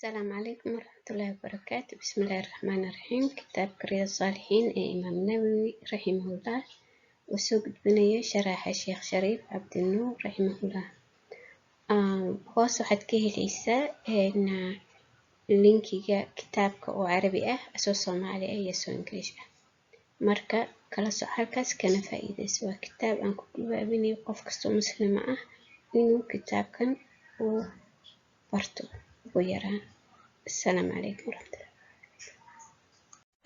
Asalaamu calaykum waraxmatullaahi wabarakaatu. Bismillaahi raxmaani raxiim. Kitaabka Riyaad Saalixiin ee Imaam Nawowi raximahullah uu soo gudbinayo sharaxa Sheekh Shariif Cabdinuur raximahullah. Hoos waxaad ka helaysaa linkiga kitaabka oo Carabi ah, asoo Soomaali ah iyo soo English ah. Marka kala soco halkaas kana faa'iidayso. Waa kitaab aan ku gubaabinayo qof kastoo Muslima ah inuu kitaabkan uu barto ugu yaraan. Asalaamu calaykum waraxmatullah.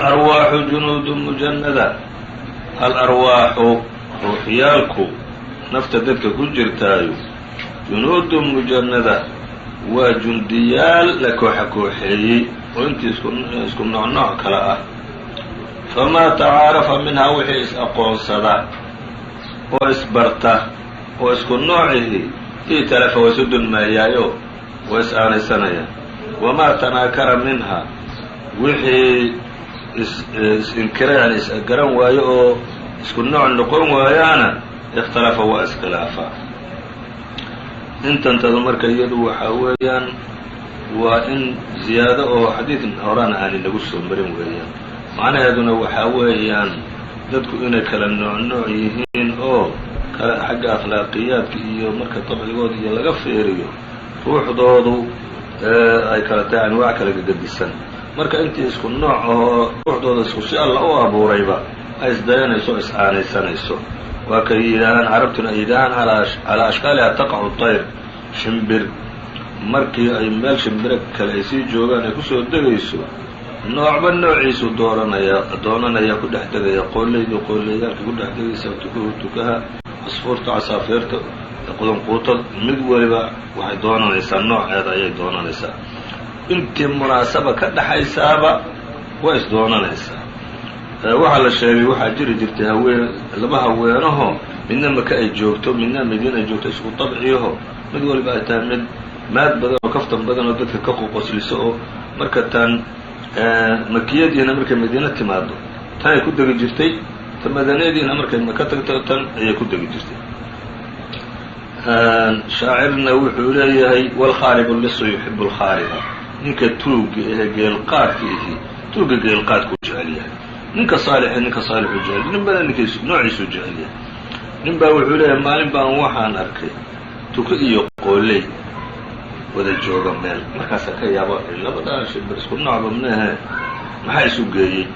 Arwaaxu junuudu mujannada. Alarwaaxu, ruuxyaalku, nafta dadka ku jirtaayo, junuudun mujannada, waa jundiyaal la kooxa kooxeeyey oo intii isku nooc nooc kale ah. Famaa tacaarafa minhaa, wixii is-aqoonsada oo isbarta oo isku noocihi, i'talafa, waa isu dulmaayaayo, waa is aanaysanayaan. Wamaa tanaakara minha, wixii is-inkira, yani is-garan waayo oo isku nooc noqon waayaana, ikhtalafa, waa iskhilaafaa. Intantadu marka iyadu waxaa weeyaan waa in ziyaado oo xadiid horena aanay nagu soo marin weeyaan. Macnaheeduna waxaa weeyaan dadku inay kala nooc nooc yihiin oo kala xagga akhlaaqiyaadka iyo marka dabcigooda iyo laga fiiriyo ruuxdoodu ay kala tahay anwaac kala gagadisan. Marka intii isku nooc ahoo ruuxdooda isku si Alla u abuurayba ay isdayanayso o is-aanaysanayso. Waa kay yidhaahaan Carabtuna, ay yidhaahaan calaa ashkaaliha taqacu tayr. Shimbir markii ay meel shimbiro kale ay sii joogaan ay kusoo degayso, noocba noociisu dooranaya, doonanaya, ku dhex degaya. Qooleydu qooleyaalka ku dhex degaysa, tukuhu tukaha, casfuurta casaafiirta, qudunquuta, mid waliba waxay doonanaysaa nooceeda ayay doonanaysaa. Intii munaasaba ka dhaxaysaaba way is doonanaysaa. Waxaa la sheegay waxaa jiri jirtay haween, laba haweenaho, midna Maka ay joogto, midna Madiina ay joogto, isku dabciyaho, mid waliba ay tahay mid maad badan oo kaftan badan oo dadka ka qoqosliso, oo marka tan makiyadiina markay Madiine timaado tanay ku degi jirtay, ta madaniyadiina markay Maka tagto tan ayay ku degi jirtay. Shaacirna wuxuu leeyahay: "Wاlkhaaribu lisu yuxibu اlkhaariba." Ninka tuuga ehe geelqaadka ihi tuuga geelqaadkuu jecel yahay, ninka saalixi ninka saalixuu jecel, nin bana ninkiis noociisuu jecel yahay. Nin baa wuxuu leeyahay: maalin baan waxaan arkay tuko iyo qooley wada jooga meel. Markaasaa ka yaabo, labadaa shimbir isku noocba mehe, maxaa isu geeyey?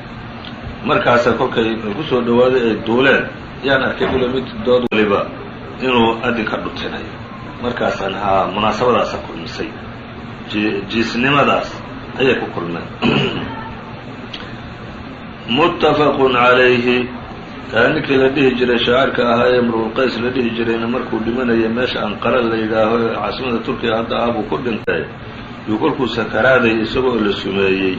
Markaasa kolkay ku soo dhawaaday ay duuleen yaan arkay bule mid dood waliba inuu adin ka dhutinayo. Markaasaan haa munaasabadaasa kulmisay, jiisnimadaas ayay ku kulmeen. Muttafaqun calayhi. Ninkii la dhihi jiray shaacirka ahaa ee Imruulqays la dhihi jirayna, markuu dhimanayay meesha Anqara la yidhaaho ee caasimada Turkiya hadda ah buu ku dhintay. Yuu kolkuu sakaraadayay isagoo la sumeeyey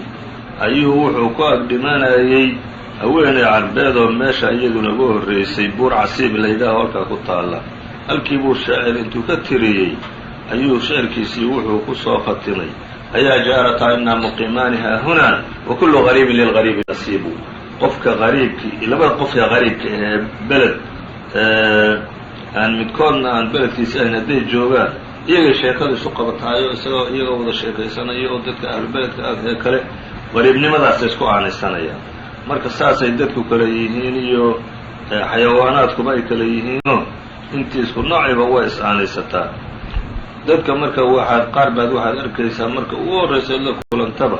ayuu wuxuu ku ag dhimanayay haweeney Carbeed oo meesha iyaduna uga horreysay, buur Casiib la yidhaaho halkaa ku taalla. Halkii buu shaacir intuu ka tiriyey ayuu shicirkiisii wuxuu ku soo khatimay: "Ayaa jaarataa inaa muqiimaani haahunaa wa kullu gariibin lilgariibi nasiibu." Qofka qariibki, labada qofka qariibka ee beled aan midkoodna aan beledkiisi ahayn hadday joogaan, iyagay sheekadu isu qabataayo, isagoo iyagoo wada sheekaysanayo oo dadka ahlu beledka ah ee kale qariibnimadaasay isku aanaysanayaan. Marka saasay dadku kale yihiin iyo xayawaanaadkuba ay kale yihiinoo intii isku noociba way is aanaysataa dadka. Marka waxaad qaar baad waxaad arkaysaa marka ugu horraysa la kulantaba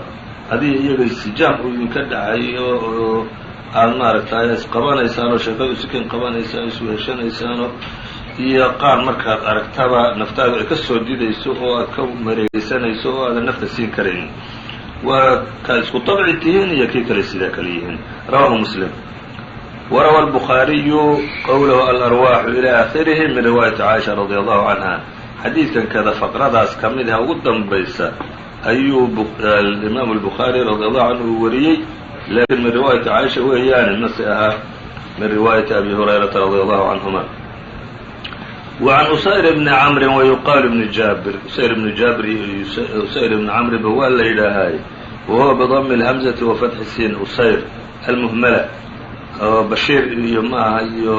adiga iyaga sijaam uu idinka dhaxayo oo aada maaragtay isqabanaysaan oo sheekadu isikin qabanaysaan, isweheshanaysaanoo, iyo qaar markaad aragtaba naftaadu ay ka soo didayso oo aad ka mareegeysanayso oo aadan nafta siin karaynin. Waa kaa isku dabci tihiin iyo kii kale sidaa kale yihiin. Rawahu Muslim. Warawa الbukhaariyu qowlahu "alarwaaxu" ilى aakhirihi min riwaayati Caaisha radi allahu canha. Xadiidkan kada faqradaas ka mid ah ugu dambaysa ayuu imaamu الbukhaari radi allahu canhu uu wariyey, laakiin min riwaayati Caaisha weeyaane, mase ahaa min riwaayati Abi Hurayrata radi allahu canhuma. Wa can Usayr bni Camri, wayuqaalu bni Jaabir, Usayr bni Jaabir iyo Usayr bni Camriba waa la yidhaahaay. Wa huwa bidami اlhamzati wa fatxi siin, Usayr almuhmala, oo Bashiir iyo ma aha iyo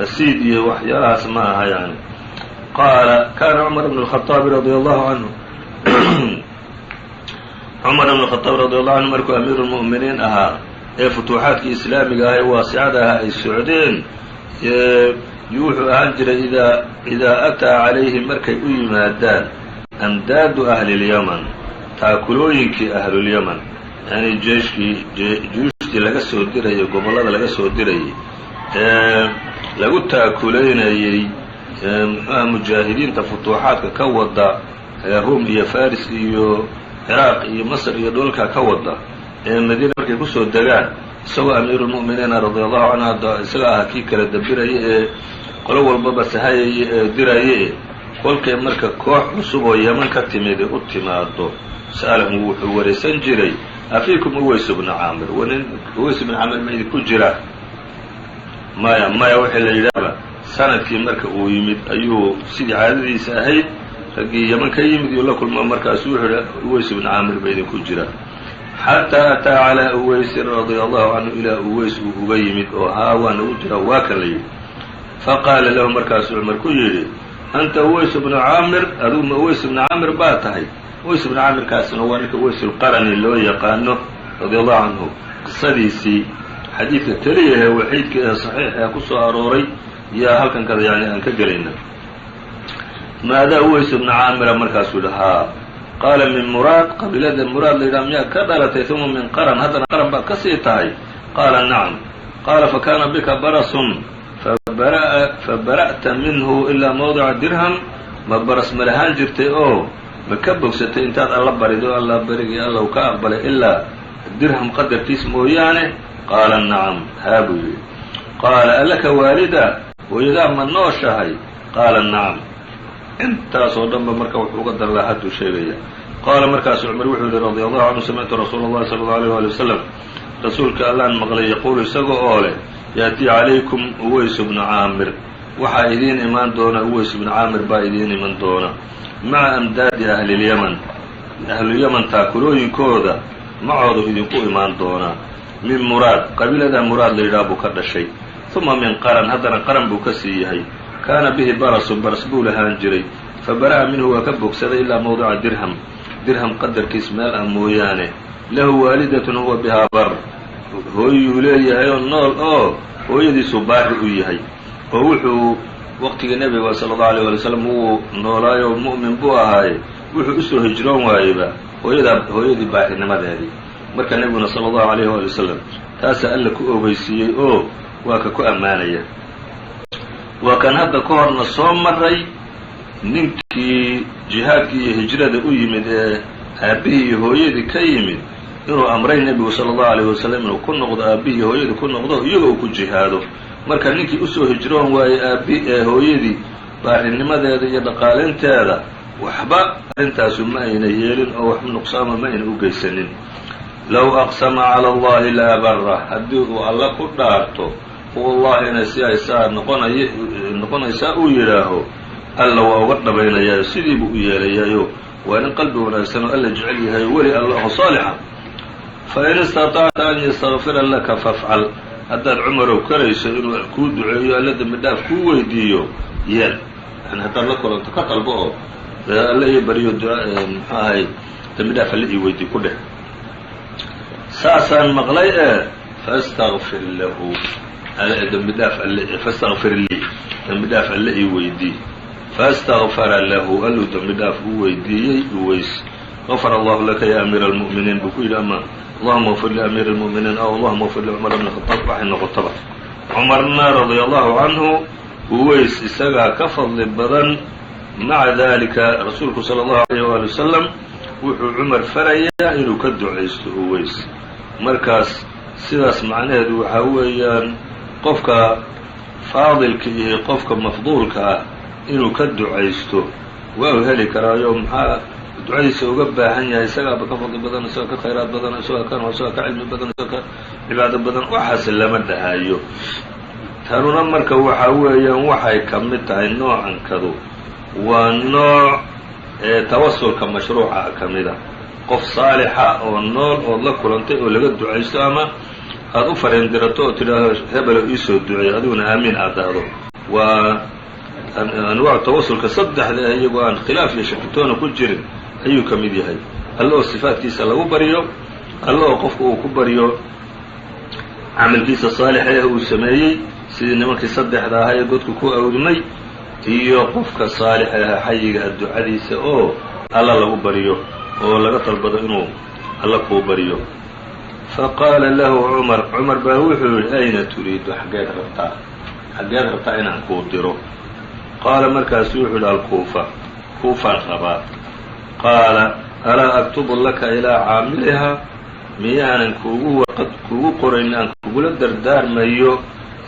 Asiid iyo waxyaalahaas ma aha yani. Qaala: kana Cumar bn الخaطaabi radi allahu canhu Cumar ibn Khadaab radi allahu canhu markuu amiiru lmu'miniin ahaa ee futuuxaadkii islaamiga ah ee waasicada ahaa ay socdeen, wuxuu ahaan jiray idaa ataa calayhim, markay u yimaadaan, amdaadu ahli lyaman, taakulooyinkii ahlulyaman, yani jeeshkii, juyuushtii laga soo dirayay gobollada laga soo dirayay ee lagu taakulaynayey muxuaha mujaahidiinta futuuxaadka ka wada ee Ruum iyo Faris iyo Ciraaq iyo Masr iyo dhulalka ka wada ee Madiina markay kusoo degaan, isagoo amiiruulmu'miniina radia allahu canhu hadda isaga ahaa kii kala dabiraya ee qolo walbaba sahayaya ee diraye, kolkay marka koox cusub oo Yeman ka timid u timaado, sa'alahum, wuxuu waraysan jiray: "Afiikum Uways bnu Caamir? Nin Uways bnu Caamir ma idinku jira?" "Maya, maya," waxii la yidhaahba. Sanadkii marka uu yimid ayuu sidii caadadiisa ahayd raggii Yeman ka yimid iyuu la kulmo. Markaasu wuxuu yihi: "Uways bnu Caamir ba idinku jira?" Xataa ataa calaa Uwaysin radia allahu canhu, ilaa Uways uu uga yimid oo "Haa, waa nagu jira," waa kan la yidhi. Faqaala lahu, markaasuu Cumar ku yidhi: "Anta Uways bnu Caamir? Adigu ma Uways bnu Caamir baa tahay?" Uways bnu Caamirkaasna waa ninka Uwaysulqarani loo yaqaano radia allahu canhu. Qisadiisii xadiidka keliya ee waxiidka ee saxiix ee ku soo arooray yaa halkan kada yani aan ka gelayna. "Maadaa Uways bnu Caamira?" Markaasuu yihi: "Haa." Qaala: "Min Muraad, qabiilada Muraad la yidhaha miyaad ka dhalatay? Uma min Qaran, haddana Qaran baad ka sii tahay?" Qaala: "Nacam." Qaala: "Fakana bika barasun fabara'ta minhu ilaa mawdica dirham? Ma baras ma lahaan jirtay oo ma ka bogsatay intaad Alla barido, Alla barigii Alla u ka aqbalay, ilaa dirham qadarkiis mooyaane?" Qaala: "Nacam, haa," buu yidhi. Qaala: "Alaka waalida? Hooyadaa ma nooshahay?" Qaala: "Nacam." Intaasoo dhan ba marka wuxuu uga dan lahaa hadduu sheegaya. Qaala, markaasu Cumar wuxuu yihi radia allahu canhu: "Samictu rasuula allahi sala allau alيyh wali wasalam, rasuulka Allaan maqlay, yaquulu, isaga oo leh: Ya'tii calaykum Uways bnu Caamir, waxaa idiin imaan doona Uways bnu Caamir baa idiin iman doona, maca amdaadi ahlilyaman, ahlulyaman taakulooyinkooda macoodu idinku imaan doonaa. Min Muraad, qabiilada Muraad la yidhaha buu ka dhashay, uma min Qaran, haddana Qaran buu ka sii yahay. Kaana bihi barasun, baras buu lahaan jiray, fabara'a minhu, waa ka bogsaday, ilaa mawdica dirham, dirham qadarkiis meel ah mooyaane. Lahu waalidatun huwa bihaa bar, hooyuu leeyahay oo nool oo hooyadiisuu baari u yahay." Oo wuxuu waqtigii nebiga sala allahu alيyه wali slam wuu noolaayo, mu'min buu ahaaye, wuxuu usoo hijroon waayeyba hooyadaa, hooyadii baarinimadeedii. Marka nebiguna sala allahu alayh waali wasalam taasaa Alla ku ogeysiiyey oo waa ka ku ammaanaya. Waa kan hadda ka horna soo maray ninkii jihaadkii iyo hijrada u yimid ee aabbihii iyo hooyadii ka yimid, inuu amray nebigu sala allahu alayh wasalam inuu ku noqdo aabbihii iyo hooyadii ku noqdo, iyagoo uu ku jihaado. Marka ninkii usoo hijroon waayey aabbi ee hooyadii baarinimadeeda iyo dhaqaalinteeda, waxba arrintaasu ma ayna yeelin oo wax nuqsaama ma ayna u geysanin. Low aqsama cala allahi la abarah, haddii uu Alla ku dhaarto, wallahi inay si ay saa noqonay noqonaysaa uu yidhaaho, Alla waa uga dhabaynayaayo, sidii buu u yeelayaayo. Waa nin qalbi wanaagsan oo Alla jecel yahay, weli Alla oo saalixa. Fain istaطacta an yastakfira laka fafcal, haddaad Cumarow karayso inuu kuu duceeyo, Alla dembi dhaaf kuu weydiiyo, yeel. Yani haddaad la kulanto ka dalbo oo "Alla ii baryo, muxuu ahay, dembi dhaaf Alla ii weydii" ku dheh. Saasaan maqlay ee fastakfir lahu, dembi dhaaf alle, fastakfir lii, dembi dhaaf Alle ii weydii. Faاstakfara lahu, alluu dembi dhaaf u weydiiyey Uways. "Gafar allahu laka ya amiira almu'miniin," buu ku yidhi, ama "Allahuma اغfir liamiiri اlmu'miniin" aw "Allahuma اغfir licumar bni khadaab", waxay noqotaba. Cumarna radia allahu canhu Uways isagaa ka fadli badan. Maca dalika rasuulku sala allahu alayh waali wasalam wuxuu Cumar farayaa inuu ka ducaysto Uways. Markaas sidaas macnaheedu waxaa weeyaan qofka faadilka iyo qofka mafduulka ah inuu ka ducaysto waa uu heli karaayo. Maxaa ducadiisa uga baahan yahay? Isagaaba ka fadli badan, isagaa ka khayraad badan, isagaa kan, isagaa ka cilmi badan, isagaa ka cibaado badan, waxaas lama dhahayo. Tanuna marka waxaa weeyaan waxay ka mid tahay noocankadu, waa nooc ee tawasulka mashruuca ka mid a, qof saalixa oo nool ood la kulantay oo laga ducaysto, ama aada u fariin dirato oo tidhaaho "Hebelo, iisoo duceey," adiguna "Aamiin" aad dhahdo. Waa anwaacu tawasulka saddexda ah, iyagoo aan khilaaf iyo shakitoona ku jirin ayuu ka mid yahay. Alle oo sifaatkiisa lagu baryo, alle oo qofku uu ku baryo camalkiisa saalixa ee uu sameeyey, sidii nimankii saddexda ahaa ee godku ku awdmay, iyo qofka saalixa ah xayiga ah ducadiisa oo alla lagu baryo oo laga dalbado inuu alla kuu baryo. Faqaala lahu Cumar, Cumar baa wuxuu yidhi: "Ayna turiidu? Xaggeed rabtaa? Xaggeed rabtaa inaan kuu diro?" Qaala, markaasu wuxuu yidhi: "Alkuufa, Kuufaan rabaa." Qaala: "Alaa aktubu laka ilaa caamilihaa? Miyaanan kuugu warqad kuugu qorayn aan kugula dardaarmayo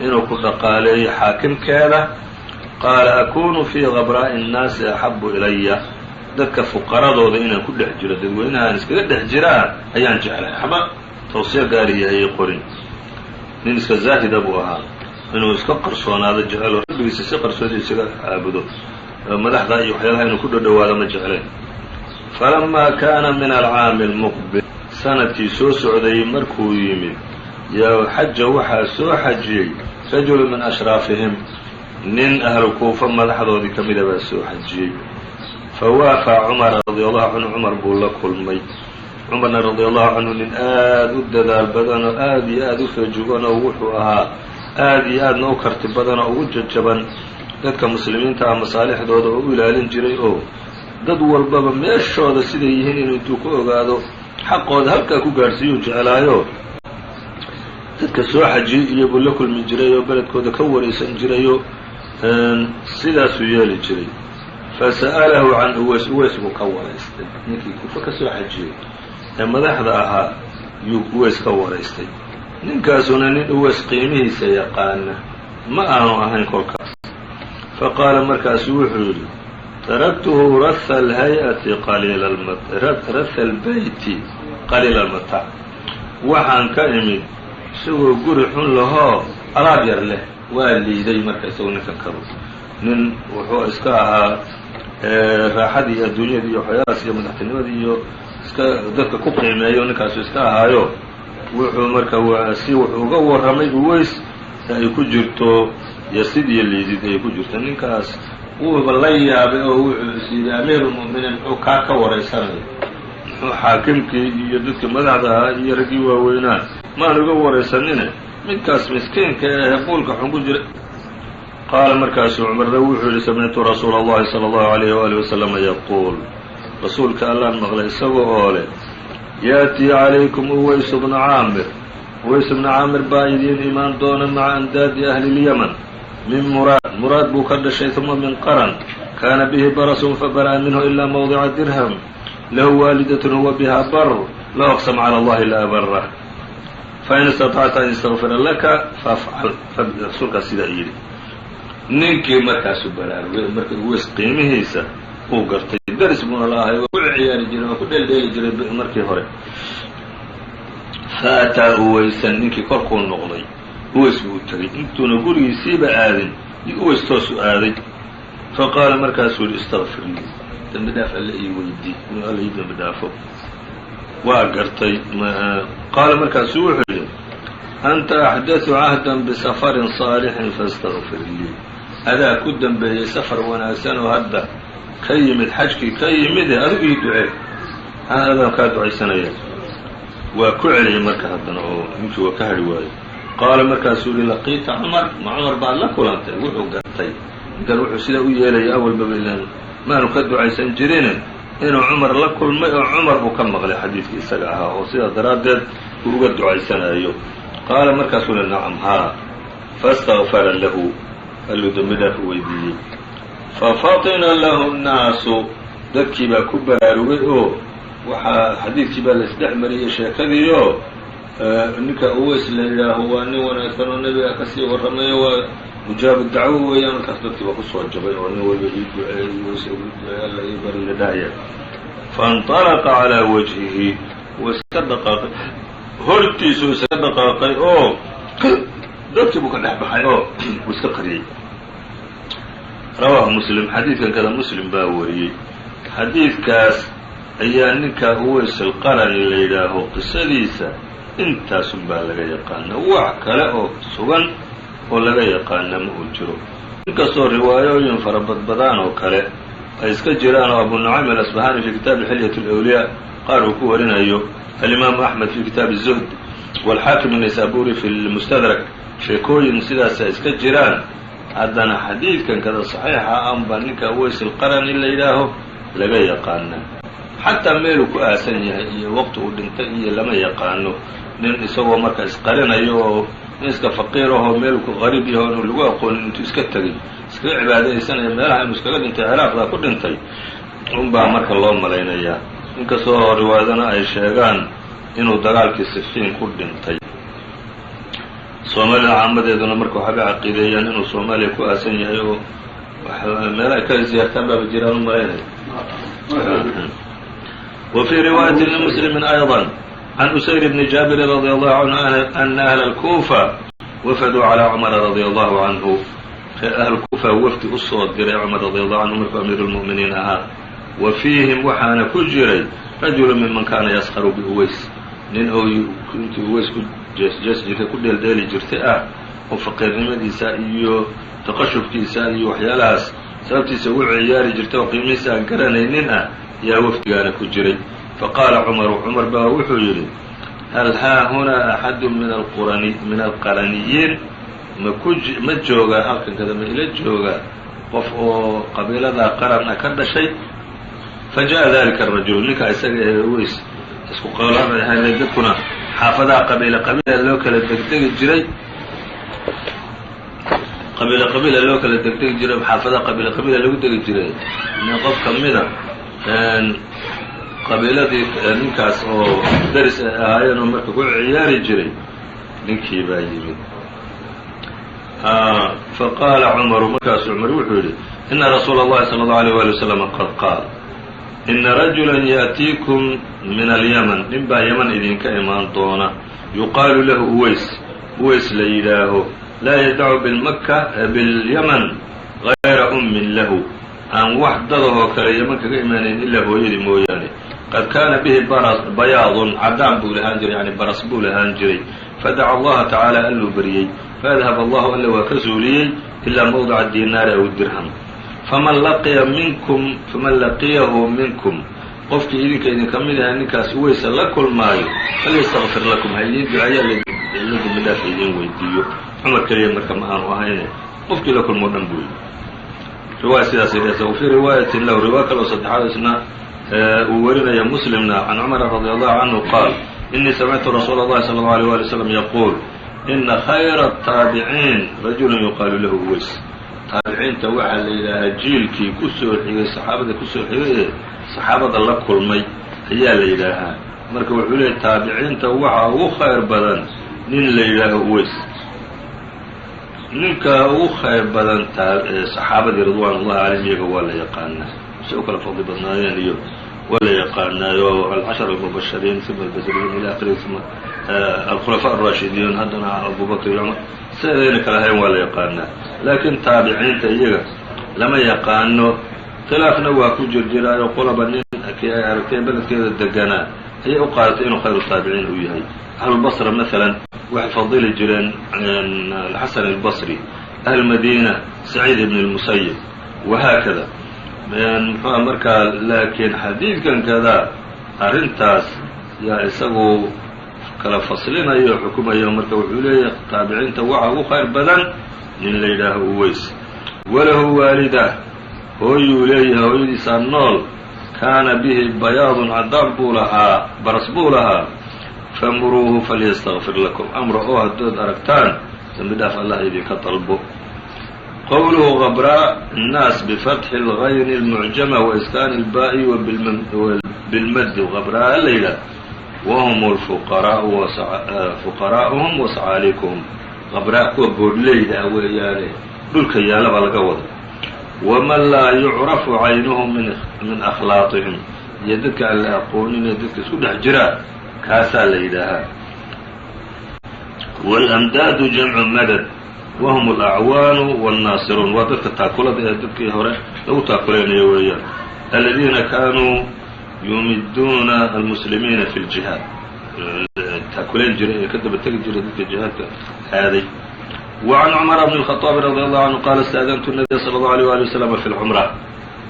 inuu ku dhaqaaleeyo xaakimkeeda?" Qaala: "Akunu fii khabraa'i nnaasi axabu ilaya. Dadka fuqaradooda inaan ku dhex jiro, dadweynaha aan iskaga dhex jiraa ayaan jeclay, waxba tawsiya gaariya ayay qorin." Nin iska zaahida buu ahaa, inuu iska qarsoonaado jecelo, rabbigiisa si qarsoodi isaga caabudo, madaxda iyo waxyaalaha inuu ku dhodhowaado ma jecleen. Falamaa kaana min alcaami almuqbil, sanadkii soo socday markuu yimid, yaa xaja waxaa soo xajiyey rajulu min ashraafihim, nin ahlu Kuufa madaxdoodii ka mida baa soo xajiyey. Fawaafaa Cumara radia Allahu canhu, Cumar buu la kulmay. Cumarna radia Allahu canhu nin aada u dadaal badan oo aada iyo aada u feejigan oo wuxuu ahaa aada iyo aadna u karti badan oo ugu jajaban dadka muslimiinta ah masaalixdooda oo u ilaalin jiray, oo dad walbaba meeshooda siday yihiin inuu intuu ku ogaado xaqooda halkaa ku gaadhsiiyuu jeclaayo. Dadka soo xajiyey iyo buu la kulmi jiray oo beledkooda ka waraysan jirayoo sidaasuu yeeli jiray. Fasa'alahu can Uways, Uways buu ka waraystay. Ninkii Kufa ka soo xajiyey ee madaxda ahaa yuu Uways ka waraystay. Ninkaasuna nin Uways qiimihiisa yaqaana ma aanu ahayn kolkaas. Faqaala, markaasu wuxuu yidhi: "Taraktuhu ratha alhay-ati qaliila ratha albeyti qaliila almataac. Waxaan ka imid isagoo guri xun lahoo alaab yar leh." Waa liiday marka isagoo ninkan kabo nin wuxuu iska ahaa raaxadii adduunyada iyo waxyaalahaas iyo madaxtinimadii iyo iska dadka ku qiimeeyo ninkaasu iska ahaayo. Wuxuu marka si wuxuu uga warramay Uways ay ku jirto yasid iyo liidid ay ku jirto. Ninkaas wuuba la yaabay oo wuxuu is yidhi: "Amiirulmu'miniin muxuu kaa ka waraysanaya? Muxuu xaakimkii iyo dadkii madaxda ahaa iyo raggii waaweynaa maan uga waraysanine midkaas miskiinka ee buulka xun ku jira?" Qaala, markaasuu Cumarna wuxuu yidhi: "Samictu rasuula Allahi sala Allahu alayh waali wasalama yaquul, rasuulka Allaan maqlay isaga oo leh: 'Yaatii calaykum Uways bnu Caamir, Uways bnu Caamir baa idiin imaan doona, maca andaadi ahli lyaman, min Muraad, Muraad buu ka dhashay, uma min Qaran, kaana bihi barasun fabara'a minhu ilaa mawdica dirham, lahu waalidatun huwa biha bar, low aqsama cala Allahi la abarah, fain istatacta an yastakfira laka fafcal.'" Rasuulkaas sidaa yidhi. Ninkii markaasuu baraarugay marka Uways qiimihiisa uu gartay. Daris buuna la ahay oo ku ciyaari jiray oo ku dheeldheeli jiray markii hore. Fa ataa Uwaysan, ninkii korkuu noqday Uways buu u tegey. Intuuna gurigiisiiba aadin iyo Uways toosu aaday. Fa qaala, markaasuu yihi: "Istakfir lii, dembi dhaaf Alle ii weydii, inuu Alla ii dembi dhaafo." Waa gartay. Qaala, markaasuu wuxuu yidhi: "Anta axdathu cahdan bisafarin saalixin, faاstakfir lii. Adaa ku dambeeyey safar wanaagsan oo hadda ka yimid, xajkii ka yimide, adigu ii ducee, adaan kaa ducaysanaya." Waa ku celiyey marka haddana oo ninkii waa ka hadhi waayo. Qaala, markaasuu yihi: "Laqiita Cumar? Ma Cumar baad la kulantay?" Wuxuu gartay ninkan wuxuu sidaa u yeelaya awalbaba ilaan maanu ka ducaysan jirine inuu Cumar la kulmay oo Cumar uu ka maqlay xadiidkii isaga ahaa oo sidaa daraaddeed uu uga ducaysanayo. Qaala, markaasuu yihi: "Nacam, haa." Faاstakfara lahu, alluu dembi dhaaf u weydiiyey. Fafatina lahu nnaasu, dadkii baa ku baraarugay oo waxaa xadiidkii baa laisdhex mariyey sheekadiioo ninka Uways la yidhaaho waa nin wanaagsan oo nebiga kasii warramayo, waa mujaabu dacwo weeyaan. Markaas dadkii baa kusoo jabay oo nin walba "ii duceey, Uways ii duceey, Alla ii bari" la dhahaya. Faاnطalaqa calىa wajhihi, wuu iska dhaqaaqay, hortiisuu iska dhaqaaqay oo dadkii buu ka dhex baxay oo wuu iska qariyey. Rawaahu Muslim. Xadiidkan kada Muslim baa wariyey. Xadiidkaas ayaa ninka Uways alqarani la yidhaaho qisadiisa intaasun baa laga yaqaana. Wax kale oo sugan oo laga yaqaana ma uu jiro, inkastoo riwaayooyin fara badbadaan oo kale ay iska jiraan oo Abu Nucaym alasbahani fi kitaabi Xilyat alawliyaa Qaar uu ku warinayo alimaamu Axmed fi kitaabi الzuhd wاlxaakim الnaysaburi fi lmustadrak, sheekooyin sidaasa iska jiraan, haddana xadiidkan kada saxiixa anba ninka Uways alqarani la yidhaaho laga yaqaana. Xataa meeluu ku aasan yahay iyo waqti uu dhintay iyo lama yaqaano. Nin isagoo marka isqarinayo oo nin iska faqiir ahoo meel qariib yaho inuu lagu aqoonin intuu iska tegay, iskaga cibaadaysanaya meelaha, inuu iskaga dhintay, Ciraaqda ku dhintay unbaa marka loo malaynayaa, inkastoo riwaayadana ay sheegaan inuu dagaalkii Sifiin ku dhintay. Soomaalida caamadeeduna marka waxaabay caqiideeyaan inuu Soomaaliya ku aasan yahay oo meelo ay ka ziyaartaan baaba jiraan u malaynaya. Wa fii riwaayati limuslimi ayضا can Usayr bni Jaabirin radي allahu canhu ana ahla اlkuufa wafaduu calى Cumara radia allahu canhu. Ahlkuufa wafdi usoo diray Cumar radi allahu canhu markuu amiiru lmu'miniin ahaa. Wa fiihim waxaana ku jiray rajulu miman kaana yaskharu biUways, nin oo intii Uways ku jeesjees jirtay, ku dheeldheeli jirtay ah, oo faqiirnimadiisa iyo taqashufkiisa iyo waxyaalahaas sababtiisa ugu ciyaari jirtay oo qiimihiisa aan garanaynin ah yaa wafdigaana ku jiray. Faqaala Cumaru, Cumar baa wuxuu yidhi: "Hal haahunaa axadu min alqaraniyiin? Ma ku ma joogaa halkan kada, ma ila joogaa qof oo qabiiladaa qaran ah ka dhashay?" Fa jaءa dalika arajulu, ninka isaga ee Uways isku qolada ahayn. Dadkuna xaafadaha qabiile qabiila loo kala degdegi jiray, qabiile qabiila loo kala degdegi jiray, xaafadaha qabiile qabiila lagu degi jiray. Nin qof ka mida qabiiladii ninkaas oo deris ay ahaayeen oo marka ku ciyaari jiray, ninkii baa yimid. Faqaala Cumaru, markaasuu Cumar wuxuu yidhi: "Ina rasuula اllahi salى اllahu alيyh wali wasalam qad qaal: ina rajula yaأtiikum min alyaman, nin baa Yaman idinka imaan doona, yuqaalu lahu Uways, Uways la yidhaaho, laa yadacu bilmaka bilyaman gayra ummin lahu, aan wax dadahoo kale Yaman kaga imaanayn ilaa hooyadii mooyaane. Qad kaana bihi bayaadun, caddaan buu lahaan jiray, yani baras buu lahaan jiray. Fadaca Allaha tacaala, alluu beriyey, faadhab Allahu, alla waa ka zuuliyey, ilaa mawdica dinaari aw dirham. Faman laqiya minkum, faman laqiyahu minkum, qofkii idinka idinka mid ahay ninkaas Uweysa la kulmaayo, falyastakfir lakum, ha idiin duceeya, la dembi dhaaf idiin weydiiyo." Cumar keliya marka ma aanu ahayne, qofkii la kulmoo dhan buu yidhi. Riwaaya sidaasay dhehta. Wa fii riwaayatin lahu, riwaaya kaloo saddexaad isna uu warinaya Muslimna, can Cumara radi allahu canhu qaal: "Inii samictu rasuula اllahi salى اllahu alيyh wali wslam yaquul: ina khayra الtaabiciin rajulu yuqaalu lahu Uways." Taabiciinta waxaa la yidhaahaa jiilkii ku soo xigay saxaabada, kusoo xigay ee saxaabada la kulmay ayaa la yidhaahaa. Marka wuxuu leeyay taabiciinta waxaa ugu khayr badan nin la yidhaaho Uways. Ninka ugu khayr badan saxaabadii ridwaan ullahi calayhim iyaga waa la yaqaanaa, si u kala fadli badnaayeen iyo waa la yaqaanaayo, alcashara almubashiriin, uma albasriyiin ila akhirihi, uma alkhulafaa alraashidiin, haddana Abubakr iyo Cumar, sideedayna kala ahayn waa la yaqaanaa. Laakiin taabiciinta iyaga lama yaqaano, khilaafna waa ku jir jiraayo, qolaba nin kii ay aragtay beledkeeda deganaa ayay u qaadatay inuu khayru taabiciin uu yahay. Ahlulbasra maalan waxay fadili jireen Alxasan albasri, ahlmadiina Saciid ibn اlmusayib, wahaakada. Muxuua markaa, laakiin xadiidkan kada arrintaas yaa isagu kala faslinayo o xukumayo. Marka wuxuu leeyahay taabiciinta waxa ugu khayr badan nin la yidhaaho Uways. Walahu waalida, hooyuu leeyahay, hooyadiisaa nool. Kaana bihi bayaadun, cadaan buu lahaa, baras buu lahaa. Famuruuhu falyastakfir lakum, amra oo haddood aragtaan dembi dhaaf Allah idinka dalbo. Qowluhu gabraa الnaas bifatxi اlgayni اlmucjama waiskaani اlbaa'i bilmadi, gabraa la yidhaah, wahum lfuqaraau, fuqaraa'uhum wa sacaaliikuhum. Qabraa kuwa boodleyda ah weeyaane, dhulka yaalla baa laga wada. Waman laa yucrafu caynuhu min akhlaaqihim, iyo dadka aan la aqoonin ee dadka isku dhex jira, kaasaa la yidhaahaa. Wاlamdaadu jamcu madad, wahum alacwaanu wاlnaasiruun, waa dadka taakulada ee dadkii hore lagu taakulaynayo weeyaan, aladiina kaanuu yumiduuna almuslimiina fi اljihaad, taakulayn jiray ee ka daba tegi jiray dadka jihaadka aaday. وعn cmر بن الخطاaب رضي الله عنه qال: استأdنtu النبي صلى الله عليه وaلي وسلم في الcمرة,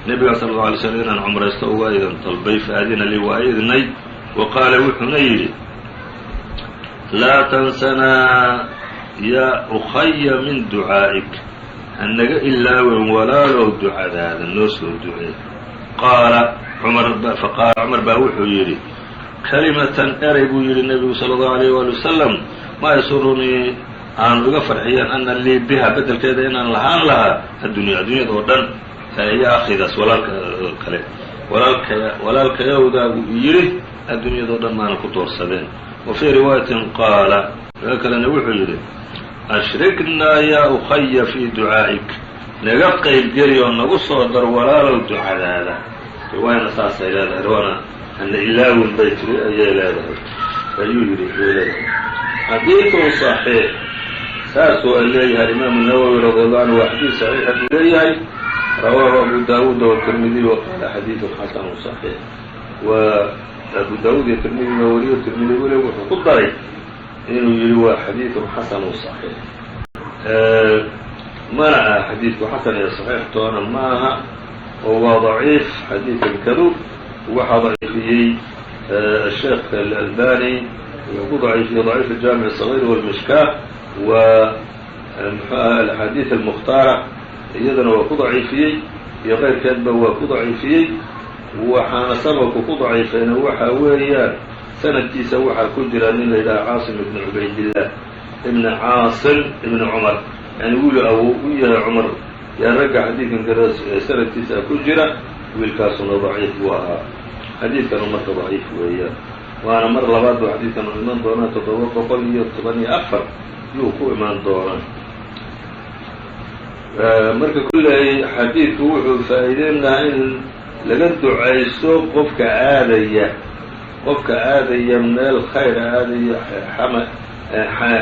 nebiga sal اه alay slm inaan cumraysto uga idan dalbay. Faadina lii, waa idnay. Wa qaala, wuxuuna yidhi: "Laa tansanaa yaa ukhaya min ducaa'ik", hanaga ilaawen walaalow ducadaada, noo soo ducee. Qaala Cumar, faqaala Cumar baa wuxuu yidhi kalimatan, eray buu yidhi nebigu sala allahu alayh waali wasalam, maa yasurunii, aanu iga farxiyeen, ana lii biha, beddelkeeda inaan lahaan lahaa, addunya, addunyada oo dhan. Iyo akhidaas walaalka kale, walaalka walaalkayowdaa buu yidhi, adduunyadao dhan maana ku doorsadeen. Wa fii riwaayatin qaala, riwaayo kalena wuxuu yidhi: "Ashriknaa yaa ukhaya fii ducaa'ik", naga qaybgeli oo nagu soo dar walaalow ducadaada. Riwaayana saasay leedahay, riwaana hana ilaawin bay tiri ayay leedahay, ayuu yidhi ay leedahay. Xadiidun صaxiix, saasuu ay leeyahay imaamu Nawowi radi allahu canhu, waa xadiid saxiixa buu leeyahay. Rawaahu Abu Daawuud wالTirmidiy waqaala xadiidun xasanu صaxiix. Waa Abu Daawuud iyo Tirmidi baa wariyo. Tirmidi weli wuxuu ku daray inuu yihi waa xadiidun xasanu صaxiix. Mana aha xadiidku xasan iyo saxiix toona ma aha, oo waa daciif xadiidkan kadu. Waxaa daciifiyey sheekh Alalbani, wuxuu ku daciifiyey Daciif الjaamiع الصغيr wاlmishkaah, wa mxuu aha alaxaadiiث almukhtaara iyadana waa ku daciifiyey, iyo keyrkeedba waa ku daciifiyey. Waxaana sababku ku daciifayna waxa weeyaan sanadkiisa waxaa ku jira nin la yidhaha Caasim ibn Cubaydillah ibn Caasim ibn Cumar, yani wiil awow u yahay Cumar yaa ragga xadiidkan kale sanadkiisa ku jira. Wiilkaasuna daciif buu ahaa. Xadiidkanu marka daciif weeyaan, waana mar labaad buu xadiidkanu iman doonaa, 714 yuu ku imaan doonaa. Marka kulley xadiidku wuxuu faa'iideyn lahaa in laga ducaysto qofka aadaya meel khayr aadaya, xama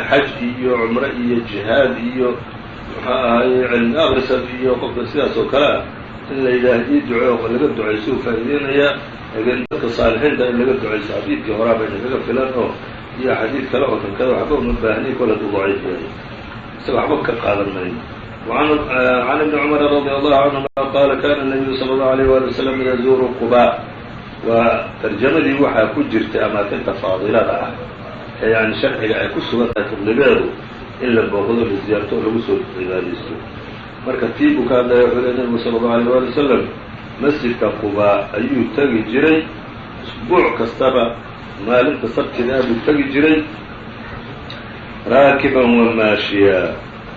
xaj iyo cumro iyo jihaad iyo muxuu ahaye cilmi akrisad iyo qofka sidaas oo kale ah, in la yidhaah ii duce, laga ducayso uu faa'iideynayaa. Laakiin dadka saalixiinta in laga ducayso xadiidkii horaa bayna kaga filan oo iyo xadiid kale oo kan kada waxba uma baahniy, kol hadduu daciif yahay isaga waxba ka qaadan mayno. عن ابن cمر رضي الله عنهma qala: kana النabiyu slى الlaه عليه وaلي وسلم yazuuru Quba. Waa tarjamadii waxaa ku jirtay amaakinta faadilada ah ee yani sharciga ay ku sugan tahay fadligeedu in la booqdo, la ziyaarto oo lagu soo cibaadaysto. Marka tii buu ka hadlaya. Wuxuu ley nabigu salى الlaه عليه وaلي وسلم masjidka Qubaa ayuu tegi jiray usbuuc kastaba, maalinta sabtidaa buu tegi jiray, raakiban wa maashiya,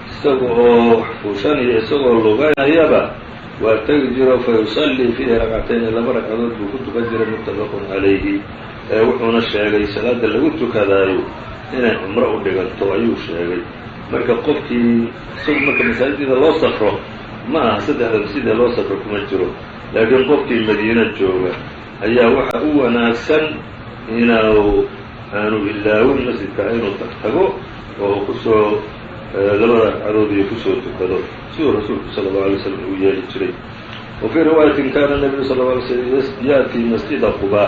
isaga oo fuushanaya, isagoo lugaynayaba waa tegi jiro. Fa yusallii fiihi ragcatayni, laba ragcadood buu ku tukan jiray. Muttafaqun calayhi. Wuxuuna sheegay salaada lagu tukadaayo inay cumro u dhiganto ayuu sheegay. Marka qofkii isagu marka masaajidda loo safro ma aha, saddexda masjida loo safro kuma jiro, laakiin qofkii Madiino jooga ayaa waxa u wanaagsan inuu aanu ilaawin masjidka inuu tagtago oo kusoo labada ragcadood iyo kusoo tukado, siduu rasuulku sala allahu alay slam uu yeeli jiray. Wa fii riwaayatin: kana nabiyu sal lla alay slam ya'tii masjida Quba,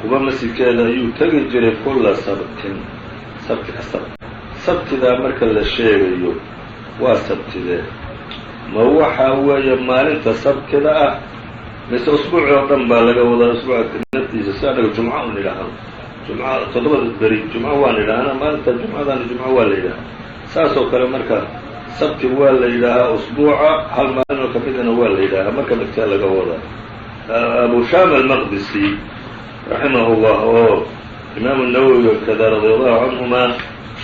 Quba masjidkeeda ayuu tegi jiray, kula sabtin, sabti kastaba. Sabtidaa marka la sheegayo waa sabtidee? Ma waxa weeye maalinta sabtida ah, mise usbuuci oo dhan baa laga wadaa? Usbuuca naftiisa, si anaga jumco un idhaahno, jumco toddobada beri jumco waan idhaahnaa, maalinta jumcadana jumco waa la yidhahaa. Saas oo kale marka sabti waa la yidhaahaa usbuuca, hal maalin oo kamidana waa la yidhaahaa. Marka midkee laga wadaa? Abu Shama Almaqdisi raximah llah, oo imaamu Nawowiga kada radia allahu canhuma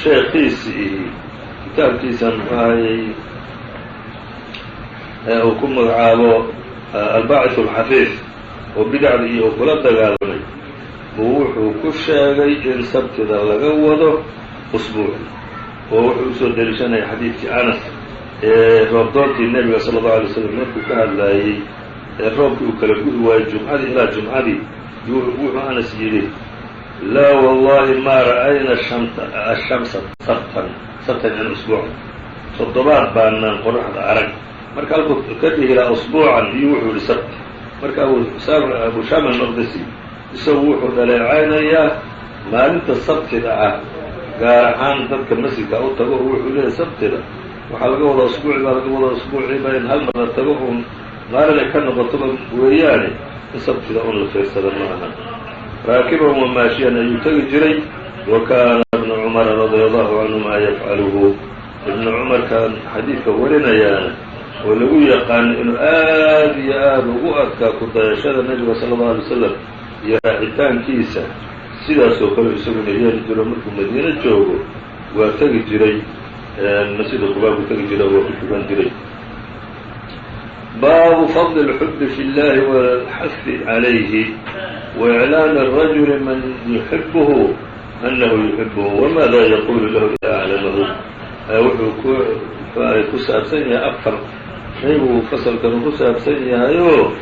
sheekiisi ihi, kitaabkiisa muxuu ahayey uu ku magacaabo Albaacith Alxafiif oo bidacda iyo uu kula dagaalamay, buu wuxuu ku sheegay in sabtida laga wado usbuuci, oo wuxuu usoo deliishanaya xadiidkii Anas ee roobdoontii nebiga sala allahu alay slam markuu ka hadlaayey, ee roobkii uu kala gu'i waayey jumcadii ilaa jumcadii. Wuxuu Anas yidhi: "Laa wallahi ma ra'ayna ashamsa sabtan", sabtan yani usbuucan, toddobaad baanaan qoraxda arag. Marka halkuu ka dhihi lahaa usbuucan iyo wuxuu yihi sabti. Marka Abu Shama Almaqdisi isagu wuxuu dhaleecaynayaa maalinta sabtida ah, gaar ahaan dadka masjidka u tago, oo wuxuu leeyahy sabtida waxaa laga wadaa usbuuci baa laga wadaa, usbuuciiba in hal mar la tago uun maalin ay ka noqotoba weeyaane, in sabtida un la fiirsada ma aha. Raakiban wa maashiyan ayuu tegi jiray. Wa kaana ibnu cumara radia allahu canhuma yafcaluhu. Ibnu cumarkan xadiidka warinayaana oo lagu yaqaano inuu aad iyo aad ugu adkaa ku dayashada nebiga sala allau alay wasalam iyo raacitaankiisa, sidaasoo kale isaguna yeeli jiro. Markuu madiino joogo waa tegi jiray masjida Qubaa buu tegi jiray, waa ku tukan jiray. Baabu fadli اlxubi fi اllahi wاlxahi calayhi waiclaami الrajuli man yuxibuhu anahu yuxibuhu wamaada yaqulu lahu ida aclamahu. Wuxuu ku saabsan yahay afar shay buu fasalkanu ku saabsan yahayoo,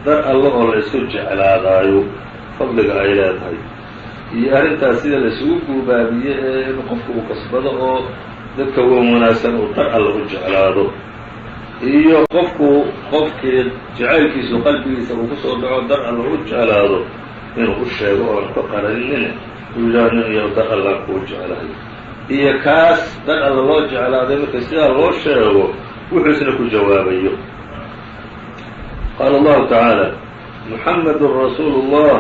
dar alla oo la isu jeclaadaayo fadliga ay leedahay iyo arrintaas sida la isugu guubaabiye ee in qofku uu kasbado oo dadka wan wanaagsan uu dar alla u jeclaado, iyo qofku qofkii jacaylkiisu qalbigiisa uu kusoo dhaco dar alla u jeclaado inuu u sheego oon ka qaraninin, uu yidhaah nin iyo dar allaan kuu jeclahay, iyo kaas dar alla loo jeclaaday marka sidaa loo sheego wuxuu isna ku jawaabayo. Qaala allahu tacaala: Muxamedun rasuulu اllah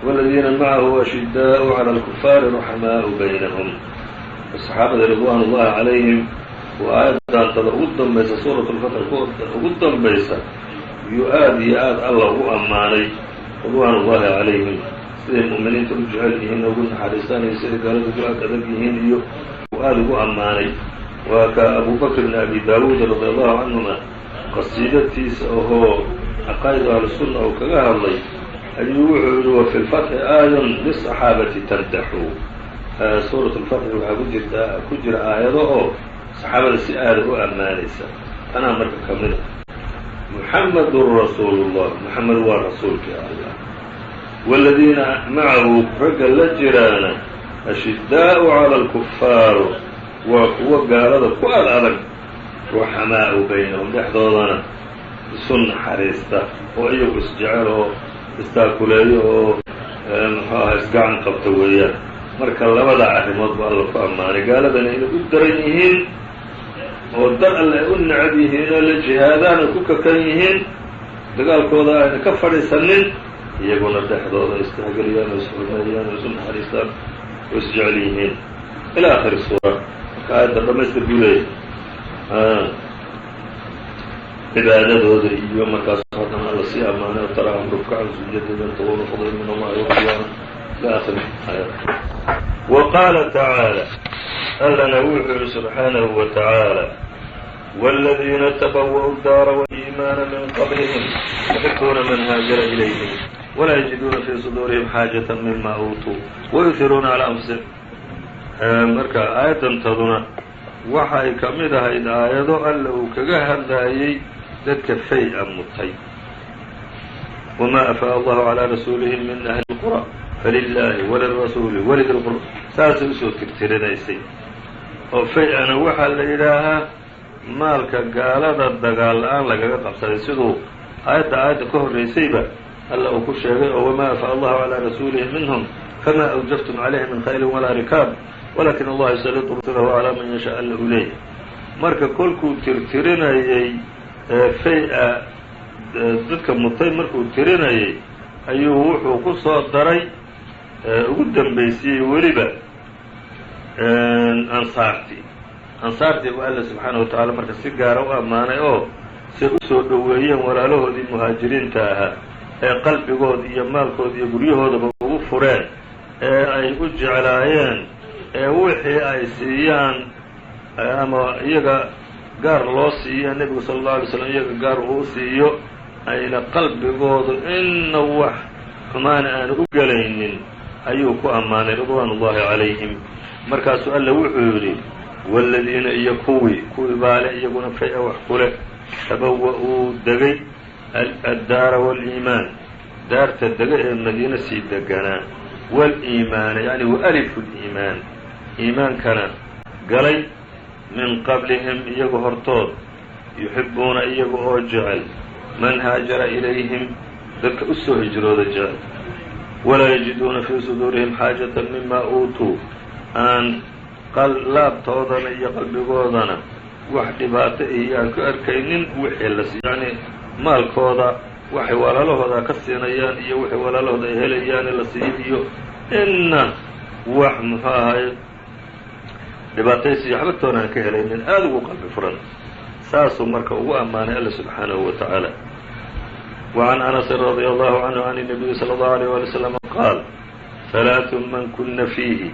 wاladiina macahu ashidaau calى اlkufaari ruxamaau baynahum. Saxaabada ridwaan ullahi calayhim oo aayaddaantada ugu dambaysa, suurat lfatx ugu dambaysa, yuu aad iyo aad alla ugu ammaanay ridwaan ullahi calayhim, siday mu'miniinta u jecel yihiin, ugu naxariistaan, iyo siday gaalada ugu ag adag yihiin iyo uu aada ugu ammaanay. Waa ka Abu Bakr bn Abi Daawuud radi allahu canhuma qasiidatiisa ahoo caqaa'id ahlusunna uu kaga hadlay ayuu wuxuu yihi: wa fi lfatxi aayun lisaxaabati tamdaxu. Suurat lfatxi waxaa ku jirta ku jira aayado oo saxaabada si aada u ammaanaysa. Tanaa marka ka mid a: Muxamedun rasuulu llah, Muxamed waa rasuulkii Allah, waaladiina macahu, ragga la jiraana, ashidaau cala alkufaaru, waa kuwo gaalada ku ad adag, ruxamaau baynahum, dhexdoodana isu naxariista oo iyagu isjecel oo istaakuleeyo oo muxuu aha isgacan qabta weeyaan. Marka labada arrimood bu Alla ku ammaanay: gaaladana inay u daran yihiin oo dar alle ay u necab yihiin oo la jihaadaan ay ku kakan yihiin, dagaalkooda ayna ka fadhiisanin, iyaguna dhexdooda istixgeliyaan oo isxurmeeyaan oo isu naxariistaan oo isjecel yihiin, ilى akhiri suura. Marka aayadda dhamaystir buu leeyahay cibaadadooda iyo markaas haddana alla sii ammaanay: taraahum rukcan sujadan yabtaguuna fadlan min allahi waridwaana, ila akhiri aayat. Wa qaala tacaala, allana wuxuu yihi subxaanahu wa tacaala: wاladiina tabawa'u daara wاliimaana min qablihim yuxibuuna man haajara ilayhim walaa yajiduuna fii suduurihim xaajaة mima uutuu wayuhiruuna calى anfusihim. Marka aayaddantaduna waxay ka mid ahayd aayado alla uu kaga hadlaayey dadka fay-a mutay. Wma afaa'a allahu calىa rasuulihi min ahli اlqura falilaahi walirasuuli walidi lqurba, saasay usoo tirtirinaysay. Oo fay-ana waxaa la yidhaahaa maalka gaalada dagaal la-aan lagaga qabsaday, siduu aayadda ka horraysayba alla uu ku sheegay oo wma afaa'a allahu calىa rasuulihi minhum fama awjaftum calayhi min khayli walaa rikaab walakin allaha yusalitu rasulahu calaa man yashaa, alla uu leeyahy. Marka kolkuu tirtirinayey fay-a dadka mutay, markuu tirinayey ayuu wuxuu ku soo daray, ugu dambaysiiyey weliba ansaartii. Ansaartii buu Alla subxaanaه wa tacaala marka si gaara u ammaanay oo say usoo dhoweeyeen walaalahoodii muhaajiriinta ahaa ee qalbigood iyo maalkood iyo guryahoodaba ugu fureen ee ay u jeclaayeen ee wixii ay siiyaan ama iyaga gaar loo siiyo, nebigu sala allahu alay slam iyaga gaar uu siiyo, ayna qalbigoodu inna wax xumaana aanu u gelaynin ayuu ku ammaanay ridwaan ullahi calayhim. Markaasuu Alla wuxuu yidhi: waaladiina, iyo kuwii baale iyaguna fay-a wax kule, tabawa-uu degay, addaara waaliimaan, daarta dega ee Madiine sii deganaa, waaliimaana yacni waalifu liimaan, iimaankana galay, min qablihim, iyaga hortood, yuxibuuna, iyaga oo jecel, man haajara ilayhim, dadka u soo hijrooda jecel, walaa yajiduuna fii suduurihim xaajatan mima uutuu, aan laabtoodana iyo qalbigoodana wax dhibaato iyo aan ku arkaynin wixii la siiyo, yacni maalkooda. Waxay walaalahooda ka siinayaan iyo waxay walaalahooda ay helayaan la siiyo iyo inna wax muxuu ahay dhibaataysiyo waxba toona aan ka helaynin, aada ugu qalbi furan. Saasuu marka ugu ammaanay Alla subxaanahu wa tacaala. وعn أنس رضي الله عنه عن النبي صلى الله عليه ولي وسلم qaal: ثaلaaث man kuna fiihi,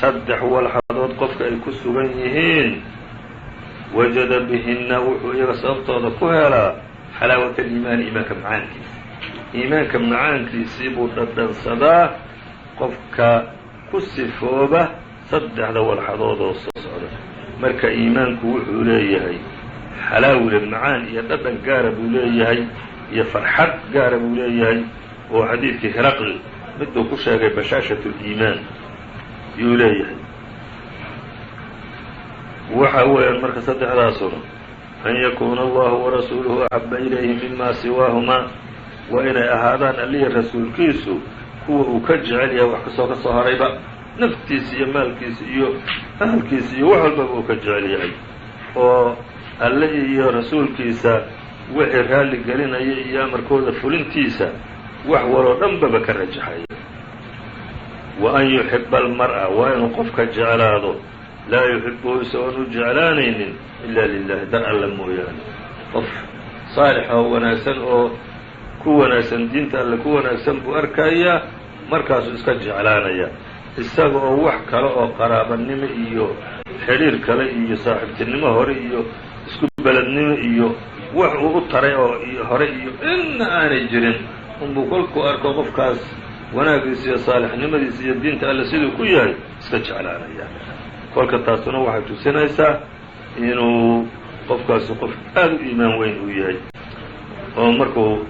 saddex walxadood qofka ay ku sugan yihiin, wajada bihina, wuxuu iyaga sababtooda ku helaa, xalaawata aliimaani, iimaanka macaankiisa. Iimaanka macaankiisii buu dhadhansadaa qofka ku sifooba saddexda walxadood oo soo socda. Marka iimaanku wuxuu leeyahay xalaawile, macaan iyo dhadhan gaara buu leeyahay iyo farxad gaara buu leeyahay, oo xadiidkii Hiraql miduu ku sheegay bashaashat liimaan yuu leeyahay. Waxa weeyaan marka saddexdaasuna: an yakuuna allahu warasuuluhu axaba ilayhi mima siwaahumaa, waa inay ahaadaan Allihii rasuulkiisu kuwa uu ka jecel yahay wax kastoo ka soo harayba, naftiisa iyo maalkiisa iyo ahalkiisa iyo wax walbaba uu ka jecel yahay, oo Alle iyo rasuulkiisa wixii raalli gelinaya iyo amarkooda fulintiisa wax waloo dhanbaba ka rajaxaya. Wa an yuxiba almar'a, waa inuu qofka jeclaado, laa yuxibuhu, isagoon u jeclaanaynin, ilaa lilahi, dar Alla mooyaane. Qof saalix oo wanaagsan oo ku wanaagsan diinta Alle ku wanaagsan buu arkayaa, markaasuu iska jeclaanaya, isaga oo wax kale oo qaraabanimo iyo xidhiir kale iyo saaxiibtinimo hore iyo isku belednimo iyo wax uu u taray oo hore iyo inna aanay jirin, unbuu kolkuu arko qofkaas wanaagiisa iyo saalixnimadiisa iyo diinta Alle siduu ku yahay iska jeclaanaya. Kolka taasuna waxay tusinaysaa inuu qofkaasi qof aada u iimaan weyn uu yahay, oo markuu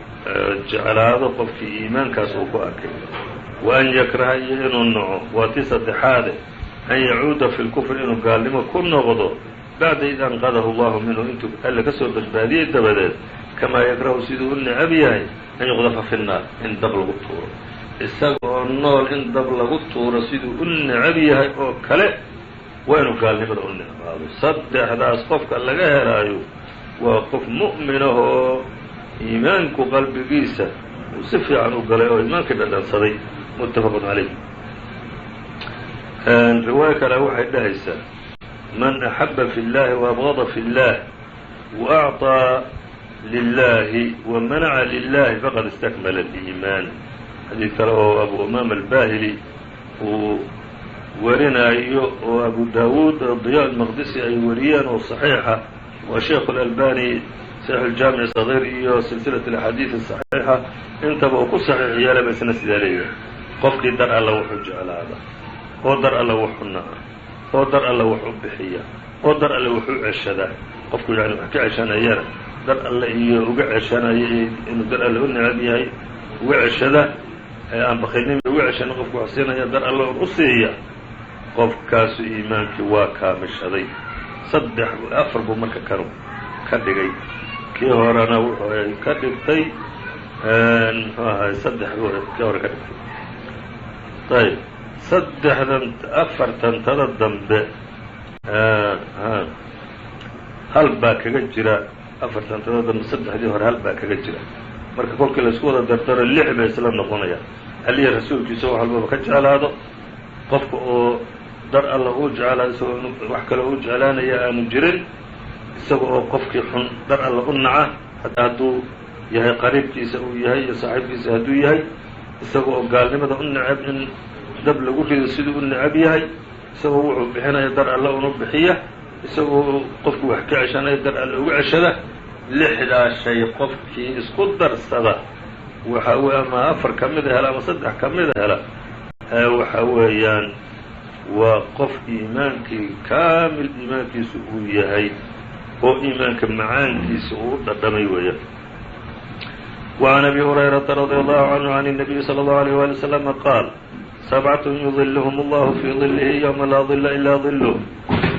jeclaado qofkii iimaankaas uu ku arkay. Wa an yakraha, iyo inuu naco, waa tii saddexaade, an yacuuda fi lkufri, inuu gaalnimo ku noqdo, bacda id anqadahu allahu minhu, intuu Alle ka soo badbaadiyey dabadeed, kamaa yakrahu, siduu u necab yahay, an yuqdafa fi nnaar, in dab lagu tuuro. Isaga oo nool in dab lagu tuuro siduu u necab yahay oo kale waa inuu gaalnimada u necbaado. Saddexdaas qofka laga helaayo waa qof mu'minahoo iimaanku qalbigiisa uu si fiican u galay oo iimaankii dhadhansaday. Muttafaqun calayh. Riwaayo kale waxay dhahaysaa: man axaba fi اllahi وabغada fi اllah وأcطىa lilahi وmanaca lilahi faqad istakmala اliimaan. Xadiid kale oo Abu Umaama albahili uu warinaayo oo Abu Dawuud, Diya almaqdisi ay wariyeen oo صaxiixa, waa Sheikh اlalbani Saxiix aljaamic sagiir iyo silsilaة alaxaadiid asaxiixa intaba uu ku saxiix yeelay ba isna sidaa leeyahay: qofkii dar Alla wuxuu jeclaada, oo dar Alla wuxu naca, oo dar Alla wax u bixiya, oo dar Alle wax u ceshada, qofku yani wax ka ceshanayana dar Alle iyo uga ceshanaya, inuu dar Alle u necab yahay uga ceshada, aan bakilnimi uga ceshanin, qofku wax siinaya dar Alle un u siiya, qofkaasu iimaankii waa kaamishaday. Saddex afar buu marka kanu ka dhigay, kii horena wuxuu ka dhigtay muxuu ahay saddex buu kii hore ka dhigtay. Ayb, saddexdan afartan tada dambe hal baa kaga jira, afartan tada dambe saddexdii hore hal baa kaga jira. Marka kolkii laisku wada dardaro lix bay isla noqonayaan: Allihi rasuulkiisa wax walbaba ka jeclaado, qofka oo dar Alla uu jeclaado isagoo wax kale uu jeclaanaya aanu jirin, isaga oo qofkii xun dar Alla u naca hataa hadduu yahay qariibkiisa uu yahay iyo saaxiibkiisa hadduu yahay, isaga oo gaalnimada u necab in dab lagu rido siduu u necab yahay, isagoo wuxuu bixinaya dar Alla unu bixiya, isagoo qofkii wax ka ceshanaya dar Alla uga ceshada. Lixdaa shay qofkii isku darsada waxa weye, ama afar ka mida hela ama saddex ka mida hela, waxa weeyaan waa qof iimaankii kaamil iimaankiisu uu yahay oo iimaanka macaankiisa uu u dhadhamay weeyaan. وعn أbي هurayرaةa رضي الله عنه عن النبي صلى الله عليه ولي وسلم qاal: سبcة يظilhm اllah fii ظilhi yوma laa ظila ilaa ظilh.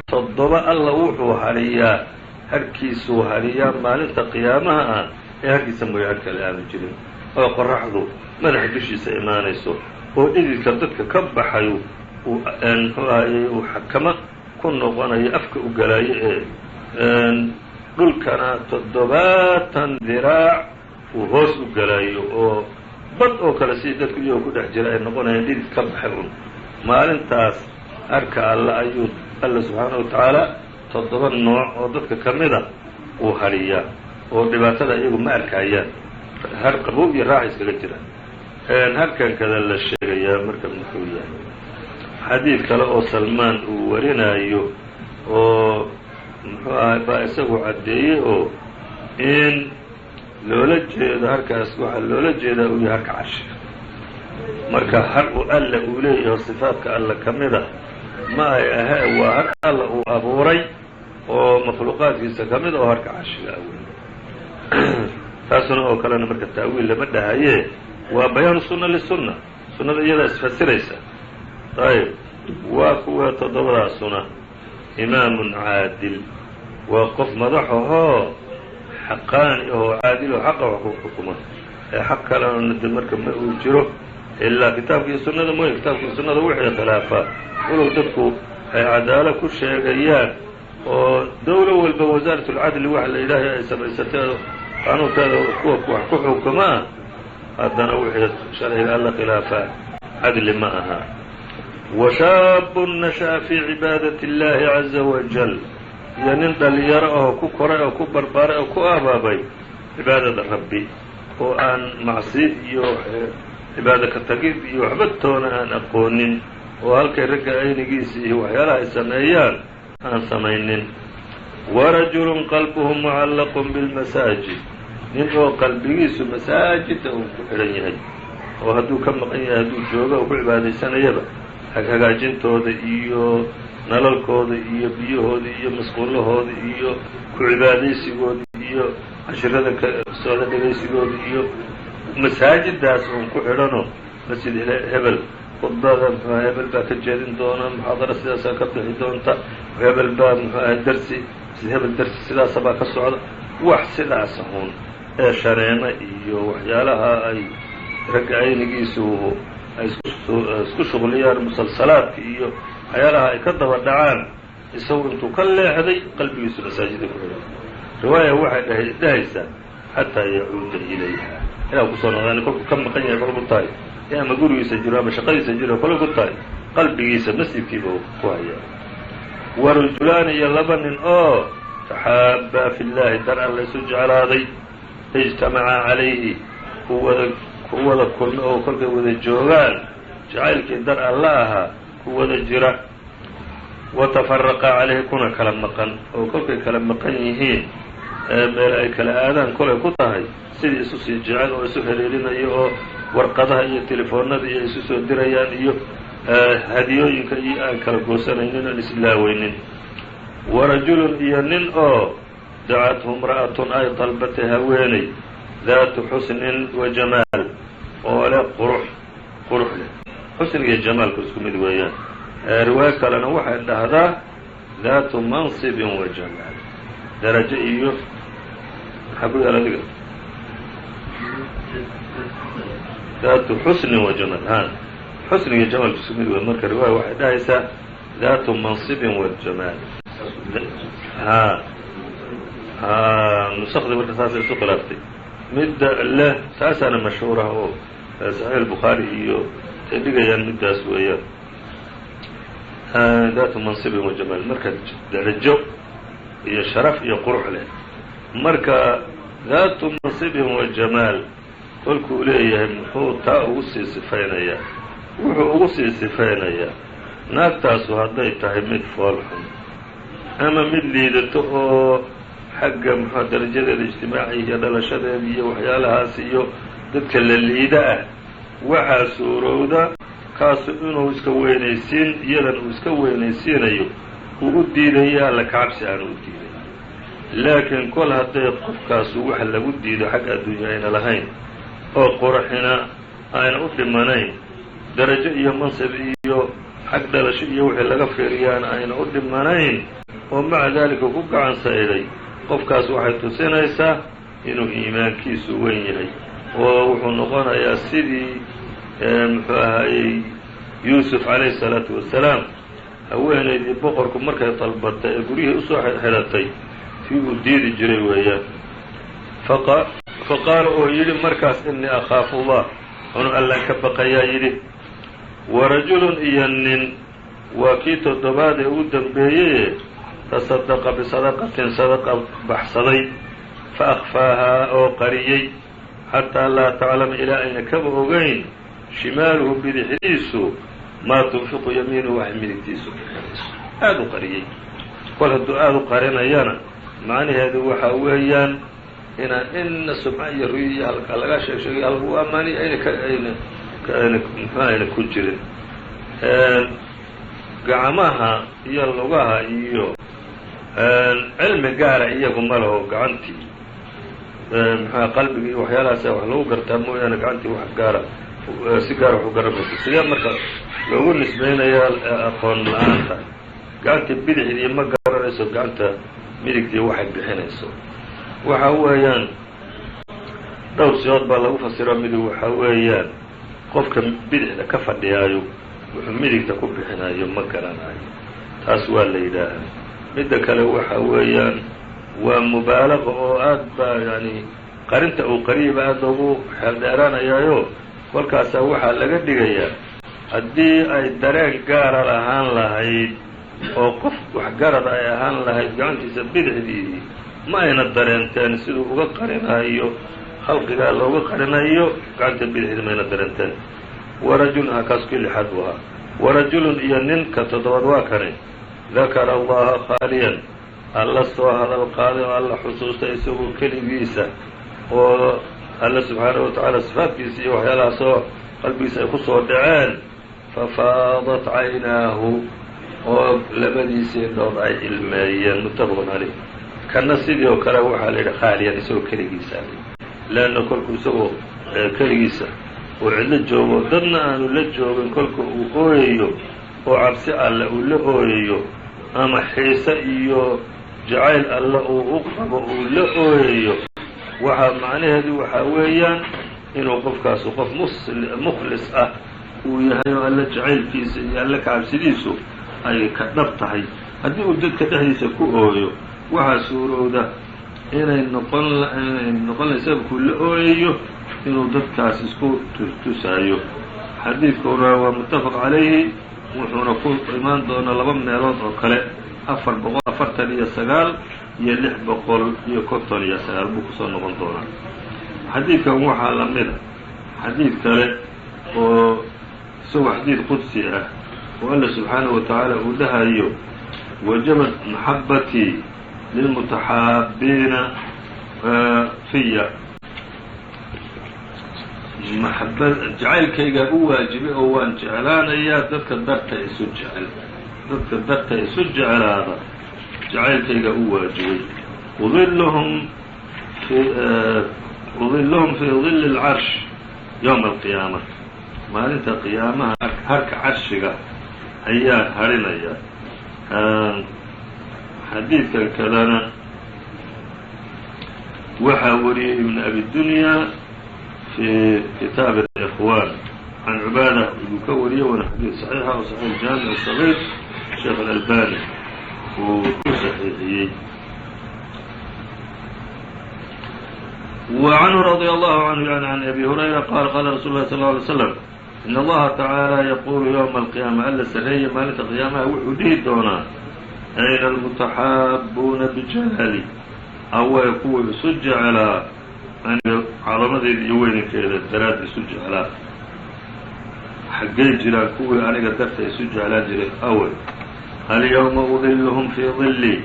Toddoba Alla wuxuu hariyaa, harkiisuu hariyaa maalinta qiyaamaha ah ee harkiisa mooye har kale aanu jirin, oo qoraxdu madaxa dushiisa imaanayso oo dhididka dadka ka baxayo uu muxuu ahayey uu xakamo ku noqonayo, afka u galaayo, ee dhulkana 70 diraac Uu hoos u galayo oo bad oo kale sidii dadku iyagoo ku dhex jira ay noqonayaan, dhidid ka baxay un. Maalintaas harka alle ayuu Alla subxaanahu wa tacaala toddoba nooc oo dadka ka mida uu hadhiyaa, oo dhibaatada iyagu ma arkayaan, har qabow iyo raaxa iskaga jiraan. Harkan kada la sheegayaa marka muxuu yahay? Xadiid kale oo Salmaan uu warinayo oo muxuu ahay baa isagu caddeeyey oo in loola jeedo harkaas, waxaa loola jeedaa uu yahay harka Carshiga. Marka har uu Alla uu leeyaho sifaadka Alla ka mid a ma ay ahee, waa har Alla uu abuuray oo makhluuqaadkiisa ka mid oo harka Carshiga ah wey. Taasuna oo kalena marka ta'wiil lama dhahaye, waa bayaanu sunna lisunna, sunnada iyadaa isfasiraysa. Ayb, waa kuwa toddobadaasuna: imaamun caadil, waa qof madaxahoo xaqaani ahoo caadil oo xaqa wax ku xukuma, ee xaq kalena de marka ma uu jiro ilaa kitaabka iyo sunnada mooye. Kitaabka iyo sunnada wixii khilaafaa, walow dadku ay cadaalo ku sheegayaan oo dowlo walba wasaarat ulcadli waxa la yidhaahay ay samaysatay, qaanuunkeeda kuwa wax ku xukumaa, haddana wixii sharciga Alla khilaafaa cadli ma aha. Wa shaabun nasha'a fii cibaadati اllahi caza wajal, iyo nin dhalinyaro oo ku koray oo ku barbaaray oo ku abaabay cibaadada Rabbi, oo aan macsi iyo cibaado ka tagid iyo waxba toona aan aqoonin, oo halkay ragga aynigiisa iyo waxyaalaha ay sameeyaan aan samaynin. Warajulun qalbuhu mucallaqun bilmasaajid, nin oo qalbigiisu masaajidda uu ku xidhan yahay, oo hadduu ka maqan yahay, hadduu joogo oo ku cibaadaysanayaba, hagaajintooda iyo nalalkooda iyo biyahooda iyo masquulahooda iyo ku cibaadaysigooda iyo cashirada ka socda dhegaysigooda iyo masaajidaas uun ku xidhanoo, masjid hebel khudbada muxuua hebel baa ka jeedin doona, muxaadaro sidaasaa ka bixi doonta, hebel baa muxuu ahay darsi, masjid hebel darsi sidaasa baa ka socda, wax sidaas uun ee shaneemo iyo waxyaalaha ay ragga aynigiisu ay isku shuqliyaan, musalsalaadka iyo waxyaalaha ay ka daba dhacaan, isagu intuu ka leexday qalbigiisu masaajida ku xidhan. Riwaaya waxay dhahaysaa xataa yacuuda ilayha, ilaa kusoo noqdaan. Kolkuu ka maqan yahay kolku tahay ee ama gurigiisa jiro ama shaqadiisa jiro kole ku tahay, qalbigiisa masjidkiiba ku hayaa. Warajulaani, iyo laba nin oo taxaabaa fi llaahi, dar Alla isu jeclaaday, ijtamacaa calayhi, kuwada ku wada kulma oo kolkay wada joogaan jacaylkii dar Alla ahaa ku wada jira, watafaraqa calayhi, kuna kala maqan, oo kolkay kala maqan yihiin meel ay kala aadaan kolay ku tahay sidii isu sii jecel oo isu xiriirinayo, oo warqadaha iyo telefoonada iyo isu soo dirayaan iyo hadiyooyinka iyo aan kala goosanaynin, aan islaaweynin. Warajulun, iyo nin oo dacathu imra'atun, ay dalbatay haweeney, daatu xusnin wa jamaal, oo leh qurux, qurux leh. Xusniga iyo jamaalku isku mid weeyaan. Riwaayo kalena waxay dhahdaa daatu mansibin wa jamaal, darajo iyo maxaa ku yaal adiga? Daatu xusnin wa jamaal, ha, xusniga iyo jamaalku isku mid wey. Marka riwaaya waxay dhahaysaa daatu mansibin wa jamaal. Ha ha, nusakdii marka saasay isu khilaaftay. Midda leh saasaana mashhuur ah oo Saxiix albukhaari iyo ay dhigayaan middaas weeyaan, daatu mansibin wa jamaal, marka darajo iyo sharaf iyo qurux leh. Marka daatu mansibin wa jamaal kolkuu leeyahay, muxuu taa ugu sii sifaynayaa? Wuxuu ugu sii sifaynayaa, naagtaasu hadday tahay mid fool xun ama mid liidato oo xagga muxua darajadeeda ijtimaaci iyo dhalashadeeda iyo waxyaalahaas iyo dadka la liida ah, waxaa suurowda kaasu inuu iska weynaysiin, iyadan uu iska weynaysiinayo, uu u diidayo Alla kacabsi aanu u diiday. Laakiin kol hadday qofkaasu wax lagu diido xagga adduunya ayna lahayn, oo qurxina ayna u dhimanayn, darajo iyo mansib iyo xag dhalasho iyo wixii laga fiiriyaana ayna u dhimanayn, oo maca daalika ku gacan sayday, qofkaas waxay tusinaysaa inuu iimaankiisu weyn yahay, oo wuxuu noqonayaa sidii muxuu ahaayey Yuusuf calayhi الsalaatu wasalaam, haweenaydii boqorku markay dalbatay ee guryihii usoo xidhatay tii uu diidi jiray weeyaan. Faqaala, oo yidhi markaas, "Inii akhaafu Allah," anu Allaan ka baqayaa yidhi. Warajulun, iyo nin, waa kii toddobaad ee ugu dambeeyeye, tasadaqa bisadaqatin, sadaqa baxsaday, fa akhfaahaa, oo qariyey, xataa laa taclama, ilaa ayna kaba ogayn, shimaaluhu, bidixdiisu, maa tunfiqu yamiinuhu, waxay midigtiisu bixinayso. Aada u qariyey. Kol hadduu aada u qarinayana, macnaheedu waxaa weeyaan inaan ina sumca iyo ruyo iyo halka laga sheeg sheegay halgu ammaaniy ayna ka ayna ayna muxua ayna ku jirin. Gacmaha iyo lugaha iyo cilmi gaara iyagu ma laho. Gacantii muxua qalbiga iyo waxyaalahaasa wax lagu gartaa mooyaane, gacantii wax gaara si gaara wax u garan mayso. Sidee marka loogu nisbaynayaa aqoon la-aanta? Gacanta bidixdii ma garanayso gacanta midigtii waxay bixinayso. Waxa weeyaan dhowr siyood baa lagu fasiro. Midig waxa weeyaan qofka bidixda ka fadhiyaayo wuxuu midigta ku bixinayo ma garanayo, taas waa la yidhaahaa. Midda kale waxa weeyaan waa mubaalaqa oo aad baa yani qarinta uu qariyayba aad loogu xeeldheeraanayaayo. Kolkaasaa waxaa laga dhigayaa haddii ay dareen gaara lahaan lahayd oo qof waxgarad ay ahaan lahayd gacantiisa bidixdii, ma ayna dareenteen siduu uga qarinayo khalqigaa looga qarinayo gacanta bidixdii, mayna dareenteen. Warajulun, kaas kii lixaad buu ahaa. Warajulun, iyo ninka toddobaad waa kane, dakara Allaha khaaliyan, Alla soo hadal qaaday oo Alla xusuustay isagoo keligiisa, oo Alla subxaanahu wa tacaala sifaadkiisa iyo waxyaalahaasoo qalbigiisa ay ku soo dhaceen, fafaadat caynaahu, oo labadiisii indhood ay ilmeeyeen. Muttafaqun caleyh. Kana sidii oo kale waxaa la yidhi khaaliyan, isagoo keligiisa, leanna kolku isagoo keligiisa oo cidlo joogo, dadna aanu la joogin, kolka uu ooyayo oo cabsi Alle uu la ooyayo ama xiise iyo jacayl Alle uu u qabo uu la ooyayo, waxaa macnaheedu waxaa weeyaan inuu qofkaasu qof mukhlis ah uu yahay oo Alle jacaylkiisa iyo Alle ka cabsidiisu ay ka dhab tahay. Haddii uu dadka dhexdiisa ku ooyo, waxaa suurowda inay noqon sababkuu la ooyayo inuu dadkaas isku tusaayo. Xadiidkuna waa muttafaq calayhi, wuxuuna ku imaan doonaa laba meelood oo kale, 449 iyo 659 buu kusoo noqon doonaa. Xadiidkan waxaa la mida xadiid kale oo isagoo xadiid qudsi ah oo Alla subxaanahu wa tacaala uu dhahayo: "Wajabat maxabatii lilmutaxaabiina fiya." Maxaba jacaylkaygaa u waajibay oo waan jeclaanayaa dadka darta isu jecel, dadka darta isu jeclaada jacaylkaygaa u waajibay. Udiluhum fii dili اlcarsh yowma alqiyaama, maalinta qiyaamaha harka carshiga ayaa harinaya. Xadiidkan kalena waxaa wariyey Ibn Abi Dunya fi kitaab اlإkhwaan can Cubaada uu ka wariyey, waana xadiid صaxiixa oo صaxiix jaamic الصغيr Sheekh Alalbani uu ku saxiixiyey. وعنه رضي الله عنه يعني عن أbي هريرة qال qاla رsuل الlh صلى اه عليه وسلم: إن Allaha تaعaalى yqulu yومa القiyاamة, Alla sarreeye maalinta qiyaamaha wuxuu dhihi doonaa: "Ayna almutaxaabuuna bijalaali?" Away kuwii isu jeclaa aniga cadamadeyda iyo weynankeeda daraad isu jeclaa? Xaggay jiraan kuwii aniga darta isu jeclaan jiray? Awey? "Alyawma udilhum fii dilii,"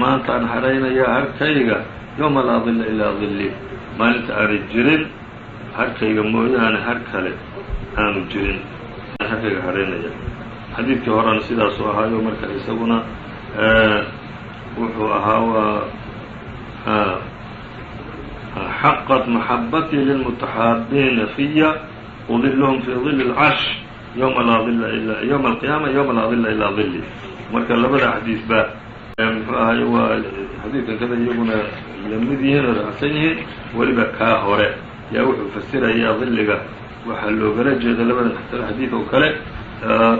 maantaan hadhaynayaa harkayga, "yowma laa dila ilaa dilii," maalinta aanay jirin harkayga mooyaane har kale aanu jirin harkayga hadhaynaya. Xadiidkii horena sidaasuu ahaayo. Marka isaguna wuxuu ahaa waa "xaqat maxabatii lilmutaxaabiina fiya, udilhum fii dili اlcarsh yowma laa dila ila yowma alqiyaama yowma laa dila ilaa dili. Marka labada xadiid ba muxuu ahay waa xadiidkan kada iyaguna la mid yihiin oo raacsan yihiin. Weliba kaa hore yaa wuxuu fasirayaa dilliga waxaa loogala jeeda labadan xadiid oo kale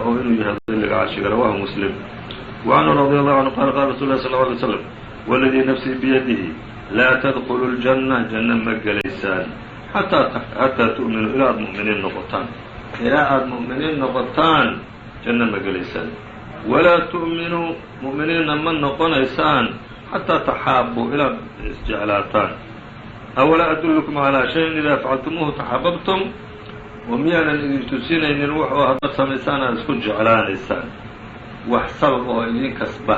oo inuu yahay dilliga carshiga. Rawahu Muslim. وcanhu radي allahu canhu qala qala rasul lah sl ه alay slam: "Wاladii nafsii biyadihi Laa tadkhulu ljanna, janno ma gelaysaan, xataa tu'minuu, ilaa aad mu'miniin noqotaan, ilaa aada mu'miniin noqotaan janno ma gelaysaan. Walaa tu'minuu, mu'miniinna ma noqonaysaan, xataa taxaabuu, ilaad isjeclaataan. Awalaa adullukum calaa shayin idaa facaltumuuhu taxaababtum? Oo miyaanan idin tusinaynin wuxuu haddaad samaysaan aad isku jeclaanaysaan, wax sabab oo idin kasba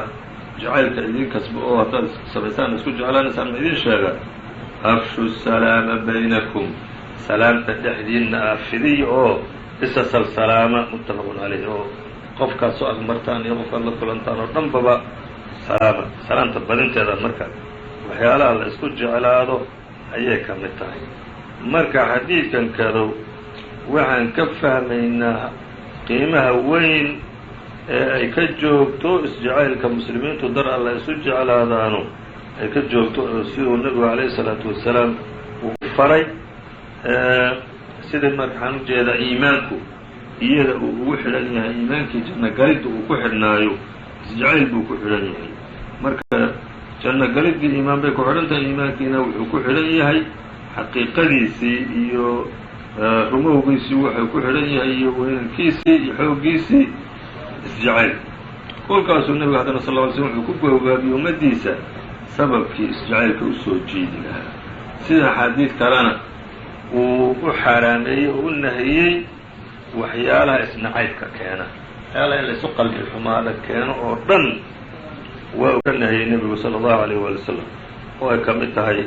jacaylka idin kasba oo haddaad samaysaan isku jeclaanaysaan ma idin sheega? Afshu salaama baynakum, salaamta dhexdiinna ah fidiya oo isa salsalaama. Muttafaqun calayh. Oo qofkaad soo agmartaan iyo qofkaad la kulantaan oo dhanbaba salaama. Salaamta badinteeda marka waxyaalaha la isku jeclaado ayay ka mid tahay. Marka xadiidkan kadow waxaan ka fahmaynaa qiimaha weyn ee ay ka joogto isjacaylka muslimiintu dar alla isu jeclaadaano ay ka joogto, siduu nebigu calayhi isalaatu wasalaam uu faray. Sida marka waxaan ujeedaa iimaanku iyada uu ugu xidhan yahay, iimaankii janno galidda uu ku xidhnaayo isjacayl buu ku xidhan yahay. Marka janno galiddii iimaan bay ku xidhan tahay, iimaankiina wuxuu ku xidhan yahay xaqiiqadiisii iyo rumowgiisii, wuxuu ku xidhan yahay iyo weynankiisii iyo xooggiisii isjacayl. Kolkaasuu nebigu haddana sal ly slm wuxuu ku googaabiyey ummaddiisa sababkii isjacaylka usoo jiidi lahaa, sida axaadiid kalena uu u xaaraameeyey oo u nahiyey waxyaalaha isnacaybka keena, waxyaalaha in laysu qalbi xumaada keeno oo dhan waa uu ka nahiyey nebigu sala allahu alayh waali wasalam, oo ay ka mid tahay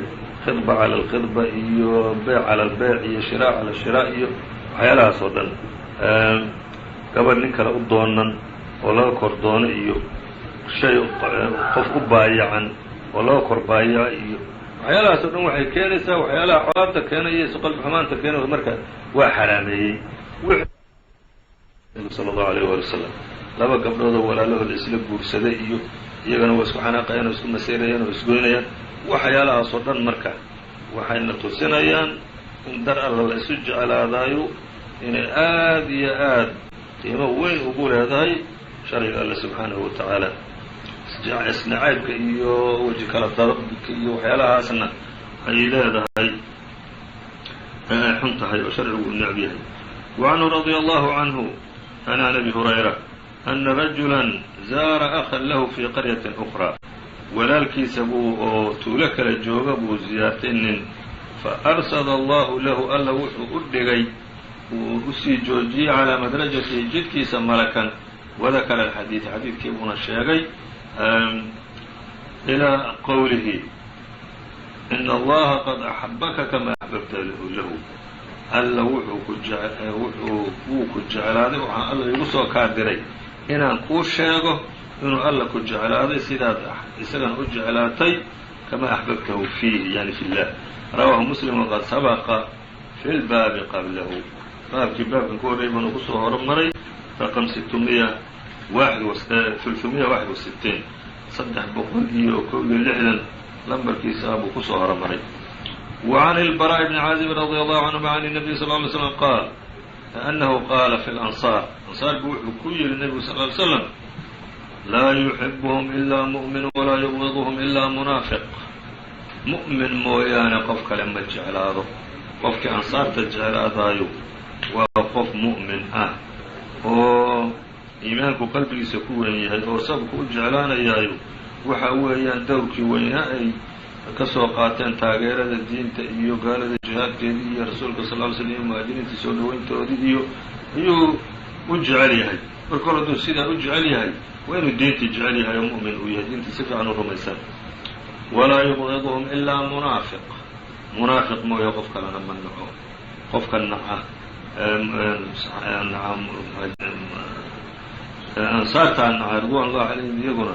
khidba cala alkhidba iyo beyc cala albeyc iyo shiraa cala ashiraa iyo waxyaalahaas oo dhan, gabadh nin kale u doonan oo laga kor doono iyo shay qof u baayacan oo laga kor baayaco iyo waxyaalahaas o dhan waxay keenaysaa waxyaalaha colaadda keenaya, isu qalbi xumaanta keenay. Marka waa xaraameeyey sala allahu alayh waali wasalam. Laba gabdhoodoo walaalahood isla guursaday iyo iyagana waa isku xanaaqayaan oo isku masayrayaan oo isgoynayaan. Waxyaalahaas oo dhan marka waxayna tusinayaan in dar alla la isu jeclaadaayo inay aad iyo aad qiimo weyn ugu leedahay sharciga alle subxaanahu wa tacaala, isnacaybka iyo weji kala dadabka iyo waxyaalahaasna ay leedahay ay xun tahay oo sharcigu uu necb yahay. Wa canhu radia allahu canhu an abi hurayra ana rajula zaara akhan lahu fii qaryatin ukhraa, walaalkiisa buu oo tuulo kale jooga buu ziyaartay nin. Fa arsada allahu lahu, alla wuxuu u dhigay, uu usii joojiyey, calaa madrajatihi, jidkiisa, malakan. Wadakara alxadiid, xadiidkii buuna sheegay, ilaa qowlihi ina allaha qad axabaka kama axbabta lahu. Alla wuxuu ku wuxuu wuu ku jeclaaday. Waxaa alla igu soo kaadiray inaan kuu sheego inuu alla ku jeclaaday sidaad isagana u jeclaatay, kama axbabtahu fiihi, yani fi llah. Rawaahu Muslim waqad sabaqa fi lbaabi qablahu. Baabkii baabkan ku horreeyay baanu kusoo horumaray, raqam sitmiya 361, 361 lambarkiisa ah buu kusoo horumaray. وعn البراء بن عاaزب رضي الله عنهma عن النبي صلى اه علي سلم qاal أنه qaala في الأنصاar, ansaar buu wuxuu ku yihi nebigu sl ly slam: laa yuxibهm إlا muؤmin walaa yubغidهm إlا munaafiq. Mu'min mooyaane qof kale ma jeclaado. Qofkii ansaarta jeclaadaayo waa qof mu'min ah oo iimaanku qalbigiisa ku weyn yahay, oo sababku u jeclaanayaayo waxa weeyaan dowrkii weynaa ay ka soo qaateen taageerada diinta iyo gaalada jihaadkeedii iyo rasuulka sal ly slm iyo muhaajiriintii soo dhaweyntoodii iyo ayuu u jecel yahay. Marka hor hadduu sidaa u jecel yahay, waa inuu diintii jecel yahay oo mu'min uu yahay, diintii si fiican u rumaysan. Walaa yubqiduhum ilaa munaafiq, munaafiq mooye qof kalena ma naco. Qofka naca ansaartaa naca ridwan ullahi calayhim iyaguna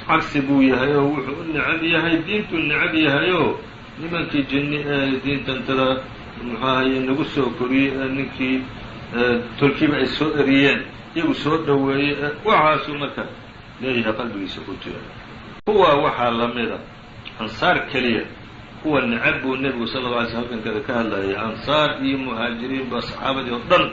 cagsi buu yahay, oo wuxuu u necab yahay diintuu necab yahayoo nimankii jinni ee diintantada muxuahaye nagu soo koriyey ee ninkii tolkiiba ay soo eriyeen iyagu soo dhoweeyey, waxaasuu marka leeyahay qalbigiisa ku jira. Kuwa waxaa lamida ansaar keliya kuwa necab buu nebigu sala lla alay sl halkan kada ka hadlayay, ansaar iyo muhaajiriin ba saxaabadii oo dhan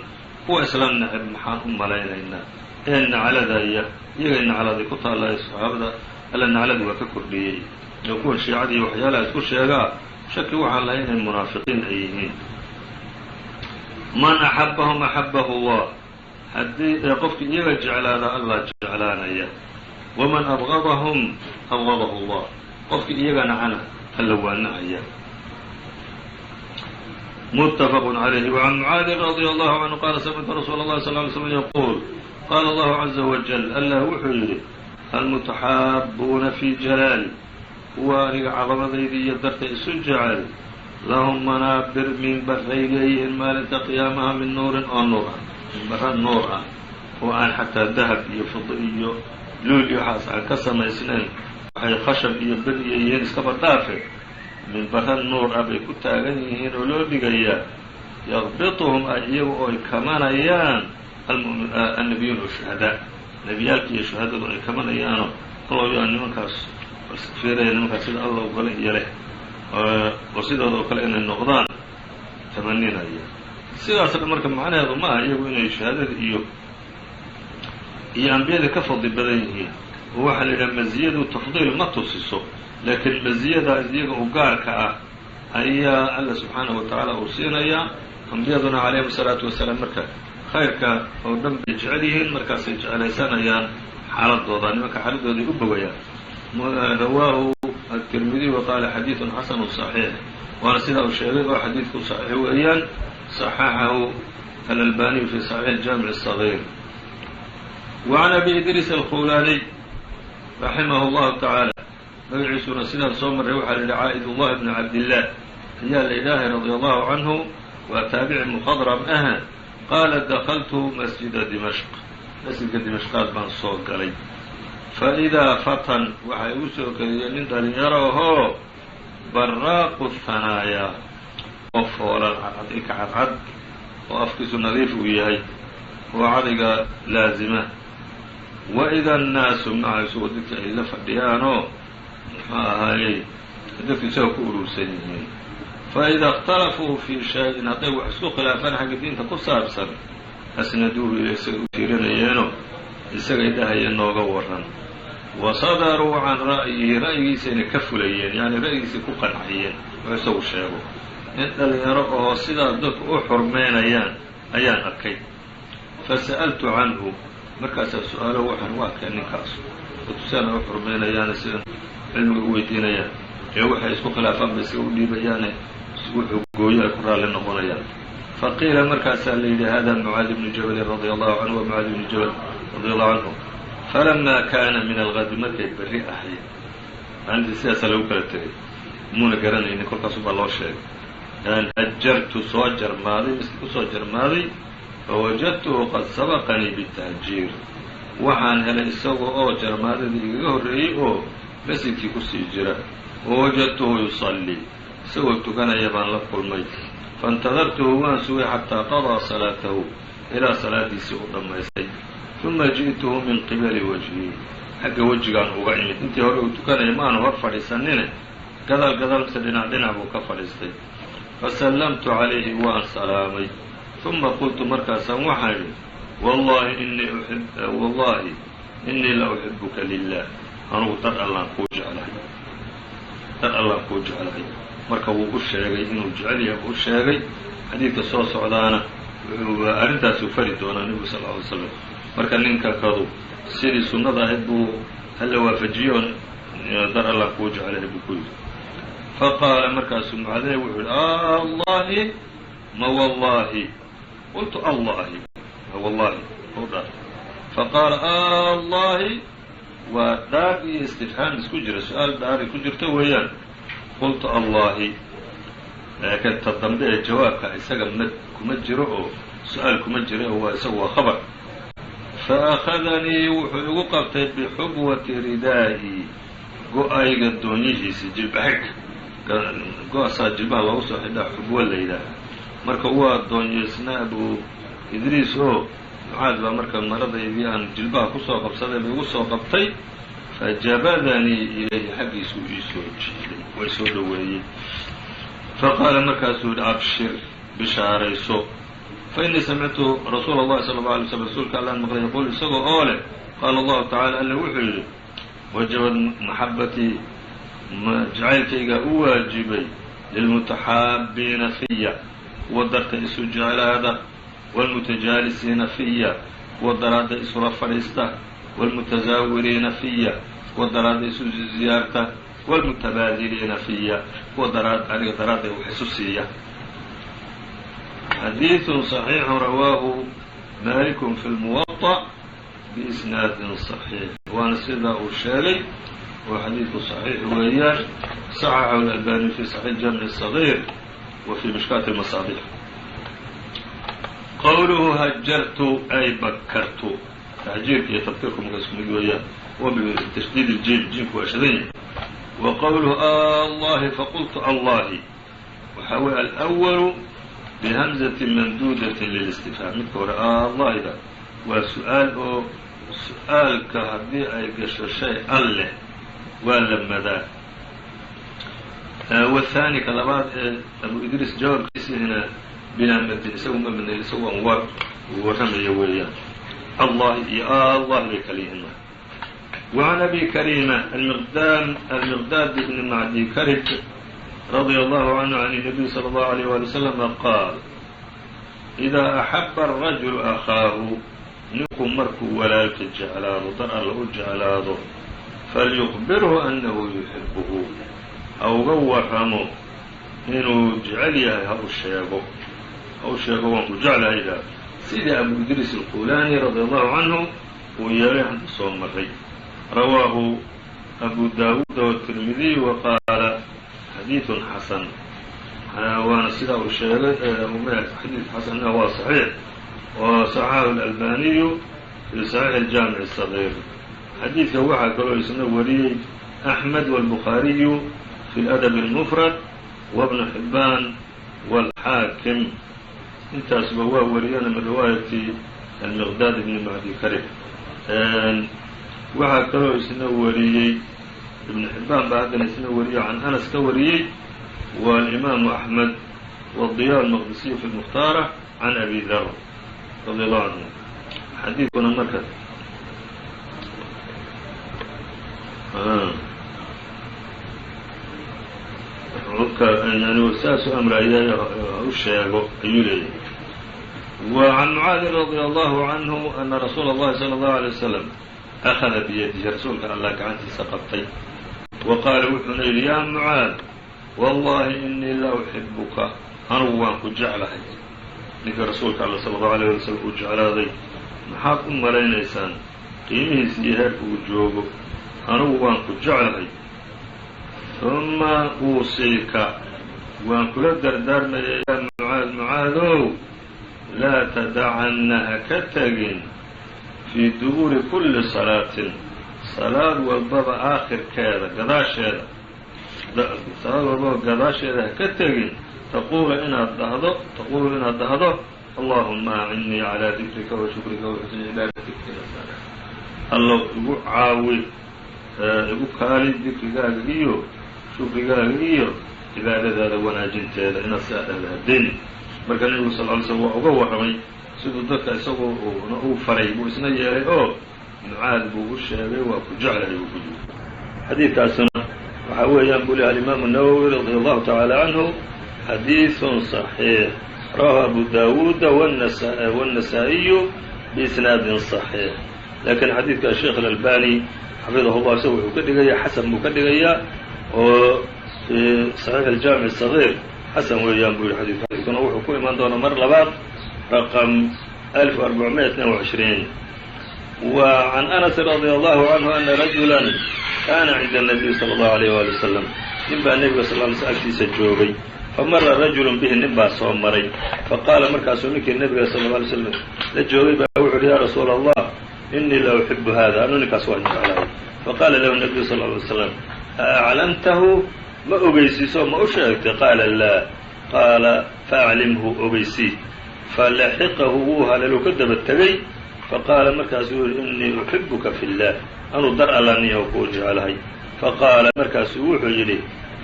kuwa isla necab maxaan u malaynaynaa ee nacladaya iyagay nacladay ku taallaya saxaabada alla nacladu waa ka kordhiyey. Ee kuwan shiicada iyo waxyaalaha isku sheegaa shaki waxaan lahay inay munaafiqiin ay yihiin. Man axabahum axabahu allah, haddii qofkii iyaga jeclaada Allah jeclaanaya. Waman abgadahum abgadahu allah, qofkii iyaga nacana Alla waa nacaya. Muttafaq عalayhi. وعn Mucaadin radي allahu canhu qaala samictu rasuula اllahi sal ly slm yaquul: qaala allahu caza wajal, Allah wuxuu yidhi: almutaxaabuuna fii jalaali, kuwa aniga cadamadayda iyo darta isu jecel, lahum manaabir, minbaray leeyihiin maalinta qiyaamaha, min nuurin, oo nuur ah, minbara nuur ah oo aan xataa dahab iyo fido iyo luul iyo waxaas aan ka samaysnayn, waxay khashab iyo bir iyo yihiin iskaba dhaafe, minbara nuur ah bay ku taagan yihiin oo loo dhigayaa. Yaqbituhum, ay iyagu oy kamanayaan, annabiyuun washuhadaa, nebiyaalka iyo shuhadadu ay kamanayaano allow yaa nimankaas fiiraya, nimankaas sida Alla ogole iyo leh oo sidooda oo kale inay noqdaan tamaninaya. Sidaasna marka macnaheedu ma aha iyagu inay shahaadada iyo ambiyada ka fadli badan yihiin, oo waxaa la yidhaha maziyadu tafdiil ma tusiso, laakiin maziyada iyaga u gaarka ah ayaa Alla subxaanahu wa tacaala uu siinayaa. Ambiyaduna calayhim asalaatu wasalaam marka khayrka oo dhan bay jecel yihiin, markaasay jeclaysanayaan xaaladooda, nimanka xaaladooday u bogayaan. Rawaahu التirmidiy wa qaala xadiiثu xasanu صaxiix, waana sidaa uu sheegay oo xadiidku saxiix weeyaan. صaxaxahu alalbaniyu fi صaxiix الjaamiع الصغيir. وعn abi idriis alkhulaaniy raximah اllahu tacaala, magaciisuna sidaan soo marray waxaa la yidhi Caa'id ullah bni Cabdillaah ayaa la yidhaahay, radia allahu canhu, waa taabici mukhadram ah. Qaala: dakaltu masjida Dimashq, masjidka Dimashqaad baan soo galay. Faidaa fatan, waxaa igu soo keliyay nin dhalinyaro ahoo baraaqu hanaayaa, oo foolal cadcad, ilka cadcad, oo afkiisu nadiif uu yahay oo cadayga laazima. Wa ida annaasu maca, isagoo dadka ay la fadhiyaanoo muxuu ahaayey dadku isaga ku urursan yihiin. Faida اkhtalafuu fii shay-in, hadday wax isku khilaafaan xagga diinta ku saabsan, asnaduuhu ila, isaga u tiirinayeeno isagay dhahayeen nooga waran. Wa sadaruu can ra'yihi, ra'yigiisayna ka fulayeen, yacni ra'yigiisay ku qancayeen wuxuu isagu sheego. Nin dhalinyaro oo sidaas dadku u xurmeynayaan ayaan arkay. Fasa'altu canhu, markaasaa su-aalo waxaan u arkay ninkaas dadku sidaana u xurmeynayaane, sidan cilmiga u weydiinayaan, ee waxay isku khilaafaan bay isaga u dhiibayaane, wuxuu gooyo ay ku raalli noqonayaan. Faqiila, markaasaa la yidhi: hada Mucaadi bnu Jabalin radia allahu canhu, wa Mucaadi bnu Jabal radia allahu canhu. Falamaa kaana min algadi, markay berri ahayd maalintii, sidaasaa lagu kala tegay, muuna garanaynin, kolkaasu baa loo sheegay. Hajartu, soo jarmaaday, miski kusoo jarmaaday. Fawajadtuhu qad sabaqanii bitahjiir, waxaan helay isaga oo jarmaadadii igaga horreeyey oo masjidkii kusii jira. Wawajadtuhu yusallii, isagoo tukanaya baan la kulmay. Faاntadartuhu, waan sugay, xataa qadaa salaatahu, ilaa salaadiisii u dhammaystay. Uma ji'tuhu min qibali wajhi, xagga wejigaan uga imid. Intii hore uu tukanaya ma aanu hor fadhiisanine, gadaal gadaal mise dhinac dhinac buu ka fadhiistay. Fasallamtu calayhi, waan salaamay. Uma qultu, markaasaan waxaan idhi: wallahi inii wallahi inii la uxibuka lilah, anugu dar Allaan kuu jeclahay, dar Allaan kuu jeclahay. Marka wuu u sheegay inuu jecel yahay, u sheegay. Xadiidka soo socdaana wuxuu arrintaasuu fari doonaa nebigu sal ly slam. Marka ninka kadu sidii sunnada ahayd buu Alla waafajiyo, dar Allaan kuu jeclahay buu ku yidhi. Faqaala, markaasuu Mucaadne wuxuu yihi: allahi, ma wallahi? Qultu: allahi, wallahi u dhaar. Faqaala: allahi, waa dhaar iyo istifhaam isku jira, su-aal dhaari ku jirto weeyaan. Qultu: allahi. Laakiin ta dambe ee jawaabka isaga ma kuma jiro oo su-aal kuma jiro, oo waa isagu waa khabar. Fa akhadanii, wuxuu igu qabtay, bixubwati ridaa'i, go-ayga doonyihiisi, jilbaxidhka, go-asaa jilbaha loogu soo xidhaa xubwo la yidhaaha. Marka waa doonyeysnaa Abu Idriis oo Mucaad baa marka maradaydii aan jilbaha kusoo qabsaday ba igu soo qabtay. Fajabadanii ilayhi, xaggiisuu iisoo jiiday, waa isoo dhoweeyey. Faqaala, markaasuu yidhi: abshir, bishaarayso. Fa innii samictu rasuula اllahi sala اlه alay slm, rasuulka Allaan maqlay, yaquul, isagoo oo leh: qaala allahu tacala, Alla wuxuu yidhi: wajabad maxabatii. Jacaylkaygaa u waajibay lilmutaxaabiina fiya, kuwa darta isu jeclaada, wاlmutajaalisiina fiya, kuwa daraadda isula fadhiista, wاlmutasaawiriina fiya, kuwa daraadda isu ziyaarta, wاlmutabaadiliina fiya, kuwa aniga daraadda wax isu siiya. Xadiiثu صaxiixu rawaahu maliku fi اlmuwaطأ biisnaadin صaxiix, waana sidaa uu sheegay oo xadiidku صaxiix weeyaan. صaxaxahu اlalbani fi صaxiix jaamic الصaغيir wa fi mishkaati اlmasaabiix. Qowluhu hajartu ay bakartu, tahjiirka iyo tabkiirku marka isku mid weeyaan, wa bitashdiid iljiim, jiimku waa shadan yahay. Wa qowluhu allahi faqultu allahi, waxaa weye alأwalu bihamzati mamduudatin lilistifhaam. Midka hore allahida waa su-aal, oo su-aalka haddii ay gasho shay alleh waa la madaa. Wathaani, ka labaad ee Abu Idriis jawaabkiisihina, bilaa madin, isagu ma madnayn, isagu an war uu warramayo weeyaan. Allahi iyo allahi bay kala yihiin. وعn أbي كريمة المqdاd بن معdي krib رضي الله عنه عن النبي صلى الله عليه ولي وسلم qaal: إذا أحب الرجل أkhaahu, ninku markuu walaalka jeclaado, dar alla u jeclaado, falyuخbirhu أnahu yuxibuhu, ha uga waramo inuu jecel yahay, ha u sheego, ha u sheego waan ku jeclahay idhaah, sidii Abu Idriis الqulani radي allahu canhu uu yeelay hadda soo maray. Rawaahu Abu Daawuud wالtirmidiy wa qaala xadiiثun xasan, waana sidaa uu sheegay, xadiid xasanna waa صaxiix, oo صaxaxahu اlalbaniyu fi صaxiix الjaamic الصaغيir. Xadiidka waxaa kaloo isna wariyey Axmed wاlbukhaariyu fi اladab الmfrad wbnu xibaan wاlxaakim, intaasba waa wariyana min riwaayati almiqdaad ibni macdi karib. Waxaa kaloo isna wariyey Ibnu Xibaan baa haddana isna wariyey, can Anas ka wariyey, waalimaamu Axmed wadiya almaqdisiyu fi lmukhtaara can Abi Dar radi allahu canhu. Xadiidkuna marka saasuu amraayay, u sheego ayuu leeyahay. Wa can Mucaadin radia allahu canhu ana rasuula اllahi salى اllahu alay wasalam akhada biyadihi, rasuulka Allah gacantiisa qabtay, wa qaala, wuxuuna yidhi: yaa Mucaad, wallahi inii la uxibuka, anugu waan ku jeclahay. Ninka rasuulka alla sala allahu alayh wala slam uu jeclaaday, maxaad u malaynaysaan qiimihiisa iyo heerka uu joogo? Anugu waan ku jeclahay. Huma uusiika, waan kula dardaarmaya, yaa Mucaad, Mucaadow, laa tadacanna, ha ka tegin, fii duburi kulli salaatin, salaad walbaba aakhirkeeda gadaasheeda, salaad walbaba gadaasheeda ha ka tegin, taquula inaad dhahdo, taquulu inaad dhahdo: allahuma acinnii calaa dikrika wa shukrika wa xusni cibaadatika. Allow igu caawi, igu kaali dikrigaaga iyo shukrigaaga iyo cibaadadaada wanaajinteeda, inaad sidaa dhahda haddeni. Marka nebigu sal ly slm waa uga warramay siduu dadka isagoo na uu faray buu isna yeelay, oo Mucaad buu u sheegay, waa ku jeclahay buu ku yiri. Xadiidkaasuna waxaa weeyaan buu lehy alimaamu الnawowi radi allahu tacaala canhu: xadiiثun صaxiix, rawahu Abu Dawuuda wالنasaa'iyu biisnaadin صaxiix. Lakiin xadiidka sheekh alalbani xafidahu llah isagu wuxuu ka dhigayaa xasan buu ka dhigayaa, oo fii صaxiix aljaamic الصagiir xasan weeyaan buu yihi. Xadidku xadiidkuna wuxuu ku imaan doonaa mar labaad raqam 1422. Wa can Anas radi allahu canhu ana rajula kana cinda الnabiy salى اllahu alayh wali wasalam, nin baa nebiga sal ly sl agtiisa joogay. Famara rajulu bihi, nin baa soo maray. Faqaala, markaasuu ninkii nebiga sal lla alay slam la joogay baa wuxu uhi: ya rasuula Allah, inii la uxibu hada, anu ninkaas waan jeclahay. Faqaala lahu nabiyu sal ly slam: a aclamtahu, ma ogeysiiso, ma u sheegtay? Qaala: laa. Qaala: faaclimhu, ogeysii. Falaxiqahu, wuu haleeluu ka daba tegey. Faqaala, markaasuu yihi: inii uxibuka fi اllah, anuu dar alla niyaho kuu jeclahay. Faqaala, markaasuu wuxuu yidhi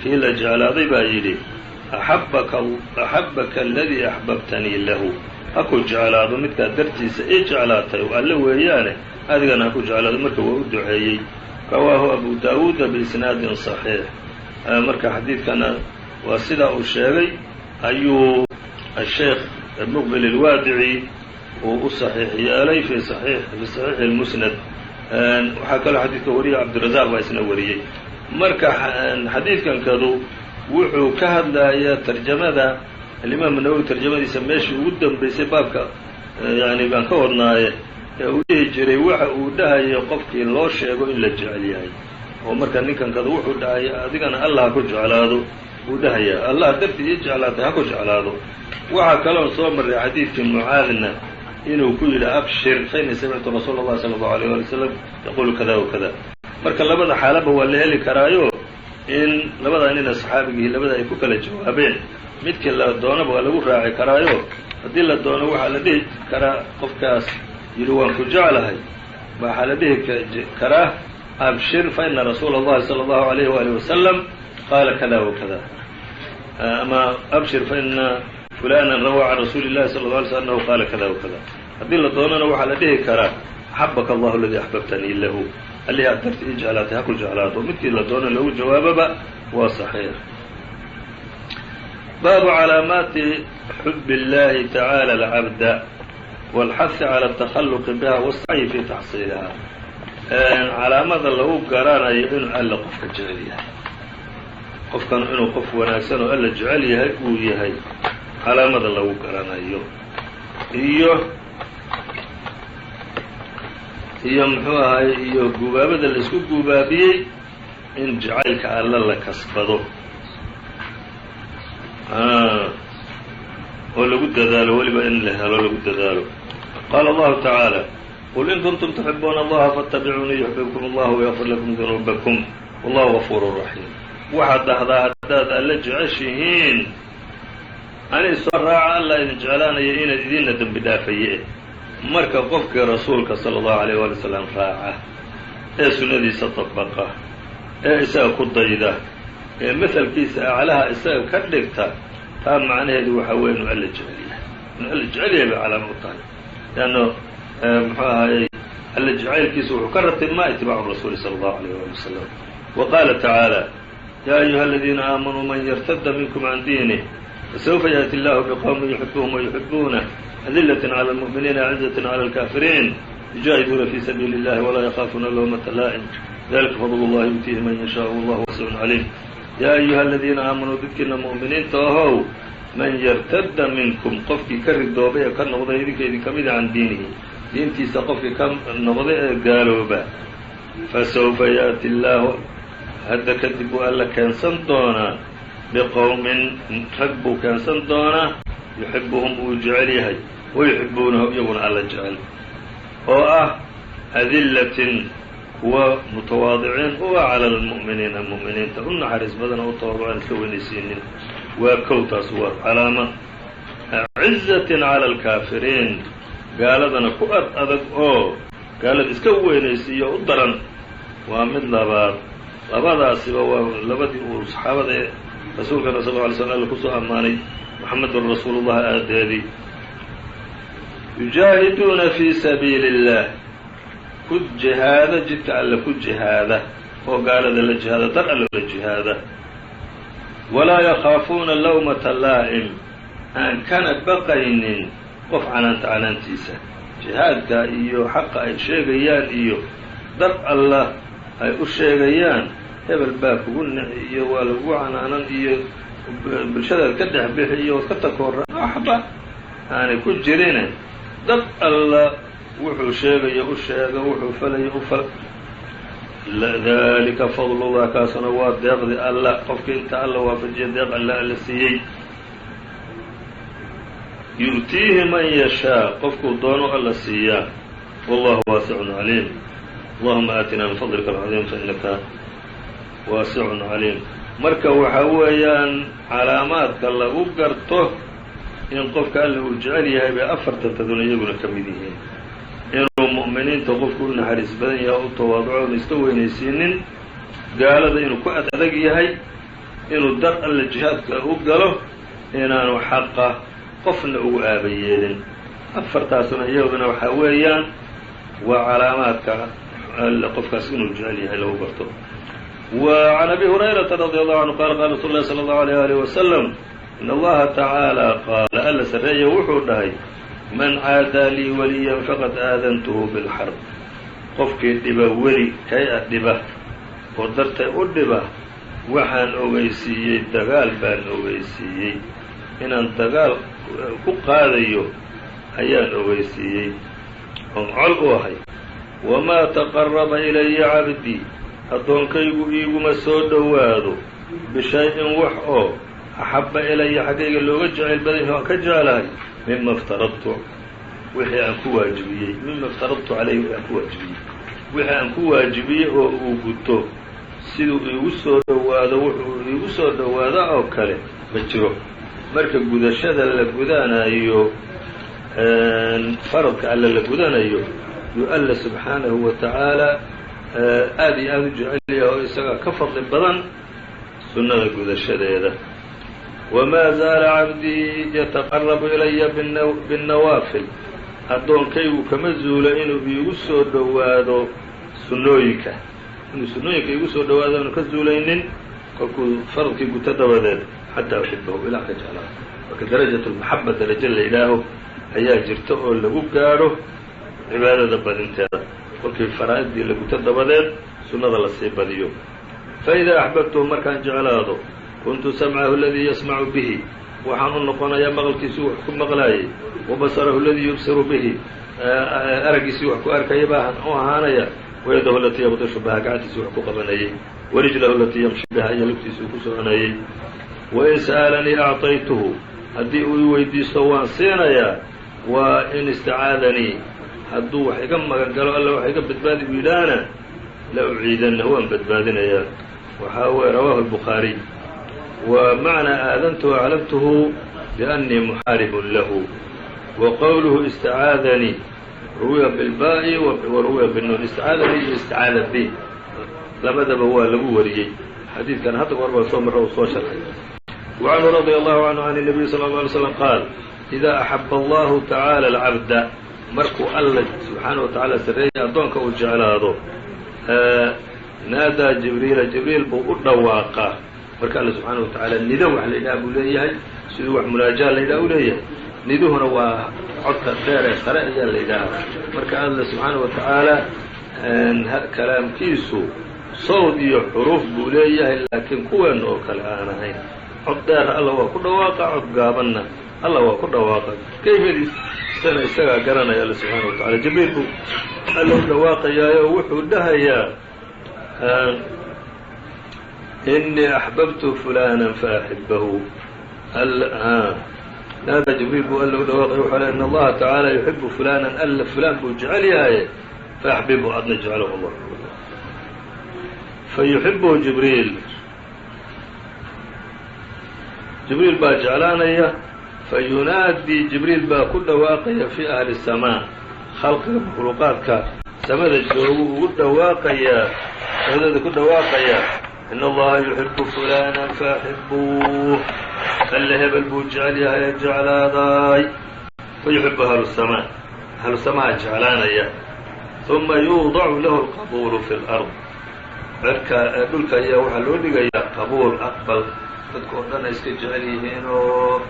kii la jeclaaday baa yidhi: axabaka aladii axbabtanii lahu, ha ku jeclaado midkaa dartiisa ii jeclaatay, oo alle weeyaane, adigana ha ku jeclaado. Marka waa u duceeyey. Rawaahu Abu Daawuuda biisnaadin صaxiix. Marka xadiidkana waa sidaa uu sheegay ayuu asheekh Muqbil الwaadici uu u saxiix yeelay fi saxiixi اlmusnad. Waxaa kaloo xadiidka wariyay Cabdirazaq baa isna wariyey. Marka xadiidkankadu wuxuu ka hadlayaa tarjamada alimaam Nawowi, tarjamadiisa meeshii ugu dambeysay baabka, yani baan ka wadnaaye, ee uu dhihi jiray waxa uu dhahayay qofkii loo sheego in la jecel yahay. Oo marka ninkankadu wuxuu dhahay, adigana Allah ha ku jeclaado buu dhahayaa, Allah dartii ii jeclaatay ha ku jeclaado. Waxaa kaloon soo marray xadiidkii Mucaadna inuu ku yidhi, abshir fa innii samictu rasuula اllahi sala allahu alayh wali wasalam yaquulu kada wa kada. Marka labada xaalaba waa la heli karaayo, in labada nina saxaabigii labada ay ku kala jawaabeen, midkii la doonaba waa lagu raaci karaayo. Haddii la doono waxaa la dhihi karaa qofkaas yidhi waan ku jeclahay, waxaa la dhihi karaa abshir fa ina rasuula اllahi salى allahu alayh waalih wasalam qaala kada wa kada, ama abshir fa ina fulana rawaa can rasuuli اllahi sala lla alay sl annahu qaala kada wa kada. Haddii la doonana waxaa la dhihi karaa axabaka allahu aladii axbabtanii lahu, allihii aad darti ii jeclaatay ha ku jeclaato. Midkii la doono loogu jawaababa waa saxiix. Baabu calaamaati xub اllahi tacaala alcabda wاlxahi cala اtakhaluqi biha wasacyi fi taxsiiliha. Calaamada lagu garanayo inuu Alle qofka jecel yahay, qofkan inuu qof wanaagsan oo Alla jecel yahay uu yahay, calaamada lagu garanayo iyo muxuu ahay, iyo gubaabada la isku gubaabiyey in jacaylka Alle la kasbado oo lagu dadaalo, weliba in la helo lagu dadaalo. Qaala allahu tacaala: qul in kuntum tuxibuuna allaha faاtabicuunii yuxbibkum allah wayغfir lakum dunuubakum wallahu gafuur raxiim. Waxaad dhahdaa, haddaad Alle jeceshihiin ani soo raaca, Alla idin jeclaanaya inaad idinna dembi dhaafaye. Marka qofkii rasuulka sala allahu alayh waali wasalam raaca ee sunnadiisa dabaqa ee isaga ku dayda ee mahalkiisa aclaha isaga ka dhigta, taa macnaheedu waxaa weeye inuu Alla jecel yahay. Inuu Alla jecel yahay bay calaama u tahay, leanno muxuu ahaayey, Alla jacaylkiisa wuxuu ka ratibmaa itibaacu rasuuli sala allahu alayh waali wasalam. Wa qaala tacaala: yaa ayuha aladiina aamanuu man yartada minkum can diinih fasawfa yaأti اllahu bqowmi yuxibuhum wayuxibuunah adilaة clى اlmuؤminiina acizaة clى اlkaafiriin yujaahiduuna fi sabiili اllahi walaa yakaafuuna lowmata laa'im dalika fadl اllahi yu'tiihi man yashaء wallahu waasicun caliim. Yaa ayuha aladiina aamanuu, dadkiina mu'miniinta ahow, man yartada minkum, qofkii ka ridoobay ee ka noqday idinka idinka mida, can diinihi, diintiisa qofkii ka noqday ee gaalooba, fasawfa yaأti illaahu, hadda kadib buu Alla keensan doonaa, biqowmin, rag buu keensan doonaa, yuxibuhum, uu jecel yahay, wayuxibuunahu, iyaguna Alla jecel, oo ah adilatin, kuwa mutawaadiciin u ah, cala almu'miniina, mu'miniinta u naxariis badan oo u tawaducan, iska weynaysiinin. Waa kow, taas waa calaama. Acizatin cala alkaafiriin, gaaladana ku ad adag oo gaalada iska weynaysiiyo u daran, waa mid labaad. Labadaasiba waa labadii uu saxaabada ee rasuulkana sal lla alay slam Alla kusoo ammaanay, Muxamedun rasuulullah aadeedii. Yujaahiduuna fii sabiili اllah, ku jihaada jidka Alle, ku jihaada oo gaalada la jihaada, dar Alle la jihaada. Walaa yakhaafuuna lawmata laa'im, aan kana baqaynin qof canaanta canaantiisa. Jihaadka iyo xaqa ay sheegayaan iyo dar Allah ay u sheegayaan, hebel baa kugu nici iyo waa lagugu canaanan iyo bulshadaad ka dhex bixi iyo waad ka takoora, waxba aanay ku jirine, dad Alla wuxuu sheegayo u sheega, wuxuu falayo u fal. Dalika fadlullah, kaasuna waa deeqdi Alla, qofkii inta Alla waafajiya deeq Alla Alla siiyey, yu'tiihi man yashaa, qofkuu doono Alla siiyaa, wallahu waasicun caliim. Allahuma aatina min fadlika alcadiim fainaka waasicun caliim. Marka waxaa weeyaan calaamaadka lagu garto in qofka Alla uu jecel yahay bay afartantaduna iyaguna ka mid yihiin: inuu mu'miniinta qofku u naxariis badan yahay o u tawaaduco oon iska weynaysiinin, gaalada inuu ku ad adag yahay, inuu dar Alla jihaadka u galo, inaanu xaqa qofna ugu aaba yeelin. Afartaasna iyaguna waxaa weeyaan waa calaamaadka Alle qofkaas inuu jecel yahay lagu garto. Wa can abi hurayrata radi allahu canhu qala qala rasul lahi salى allahu alيyh alih wasalam in allaha tacaala qaala, Alla sarreeya wuxuu dhahay: "Man caadaa lii waliyan faqad aadantuhu bilxarb." Qofkii dhiba weli kay a dhiba oo dartay u dhiba, waxaan ogeysiiyey dagaal baan ogeysiiyey, inaan dagaal ku qaadayo ayaan ogeysiiyey oon col u ahay. Wamaa taqaraba ilaya cabdii, addoonkaygu iiguma soo dhowaado, bishay-in wax oo axabba ilaya xaggayga looga jeceyl badan yahay aan ka jeclahay, mima iftaradtu wixii aan ku waajibiyey, mima iftaradtu caleyhi wixii aan ku waajibiyey, wixii aan ku waajibiyey oo uu guto siduu iigu soo dhowaado wuxuu iigu soo dhowaado oo kale ma jiro. Marka gudashada la gudanayo faradka Alle la gudanayo yuu Alla subxaanahu wa tacaala aada iyo aada u jecel yahay oo isagaa ka fadli badan sunnada gudashadeeda. Wamaa zaala cabdii yataqarabu ilaya binnawaafil, addoonkaygu kama zuulo inuu iigu soo dhowaado sunnooyinka, inuu sunnooyinka iigu soo dhowaado aanu ka zuulaynin kolkuu faradkii guto dabadeed, xataa uxibahu, ilaa ka jeclaado. Marka darajat lmaxaba darajo la yidhaaho ayaa jirta oo lagu gaadho cibaadada badinteeda, kolkii faraa'idii la guto dabadeed sunnada lasii badiyo. Fa idaa axbabtuhu, markaan jeclaado, kuntu samcahu aladii yasmacu bihi, waxaan u noqonayaa maqalkiisii wax ku maqlaayay, wa basarahu aladii yubsiru bihi, araggiisii wax ku arkaya baan u ahaanaya, wayadahu alatii yabdishu biha, gacantiisii wax ku qabanayey, warijlahu alatii yamshi biha, iyo lugtiisii ku soconayey. Wain sa'alanii acطaytuhu, haddii uu i weydiisto waan siinayaa. Wa in istacaadanii, hadduu wax iga magan galo, Alla wax iga badbaadi u yidhaahna, la uciidanna, waan badbaadinayaa. Waxaa weye rawahu الbukhaariy. Wa macnaa aadantuhu aclamtuhu biأnnii muxaaribun lahu. Wa qowluhu istacaadanii ruwiya bilba'i wa ruwiya binuun, istacaadanii iyo isticaada bi labadaba waa lagu wariyey. Xadiidkan hadda kahor baa soo marra uu soo sharxay. Wa canhu radia allahu canhu can الnabiy sala اlه alay slam qaal: إida axaba allahu tacaala alcabda, markuu Alla subxaanaه wa tacaala sarreeyay addoonka uu jeclaado, naadaa Jibriila, Jibriil buu u dhawaaqaa. Marka Alla subxaanaه wa tacaala nido wax la yidhaha buu leeyahay, siduu wax munaajaa la yidhaha u leeyahay. Niduhuna waa codka dheer ee sare ayaa la yidhaahaa. Marka Alla subxaanaه wa tacaala kalaamkiisu sawd iyo xuruuf buu leeyahay, laakiin kuweena oo kale aan ahayn. Cod dheer Alla waa ku dhawaaqa, cod gaabanna Alla waa ku dhawaaqa, kayfadiisana isagaa garanaya Alla subxaana wa tacala. Jibriil buu Alla u dhawaaqayaayo, wuxuu dhahayaa: "Inii axbabtu fulana faaxibahu." Naada Jibriil buu Alla u dhawaaqaya, wuxuu le: "In allaha tacaala yuxibu fulanan, Alla fulaan buu jecel yahay, faaxbibhu, adna jeclow." Allah fayuxibuhu Jibriil, Jibriil baa jeclaanaya. Fayunaadii, Jibriil baa ku dhawaaqaya, fii ahli samaa, khalqiga makhluuqaadka samada joogu ugu dhawaaqayaa, samadooda ku dhawaaqayaa: "In allaha yuxibu fulana faaxibuuh, Alle hebel buu jecel yahay, jeclaadaay." Fayuxibu ahlu samaa, ahlu samaha jeclaanaya. Uma yuudacu lahu alqabuulu fi lard, cirka dhulka ayaa waxaa loo dhigayaa qabuul, aqbal dadka oo dhan ay iska jecel yihiin oo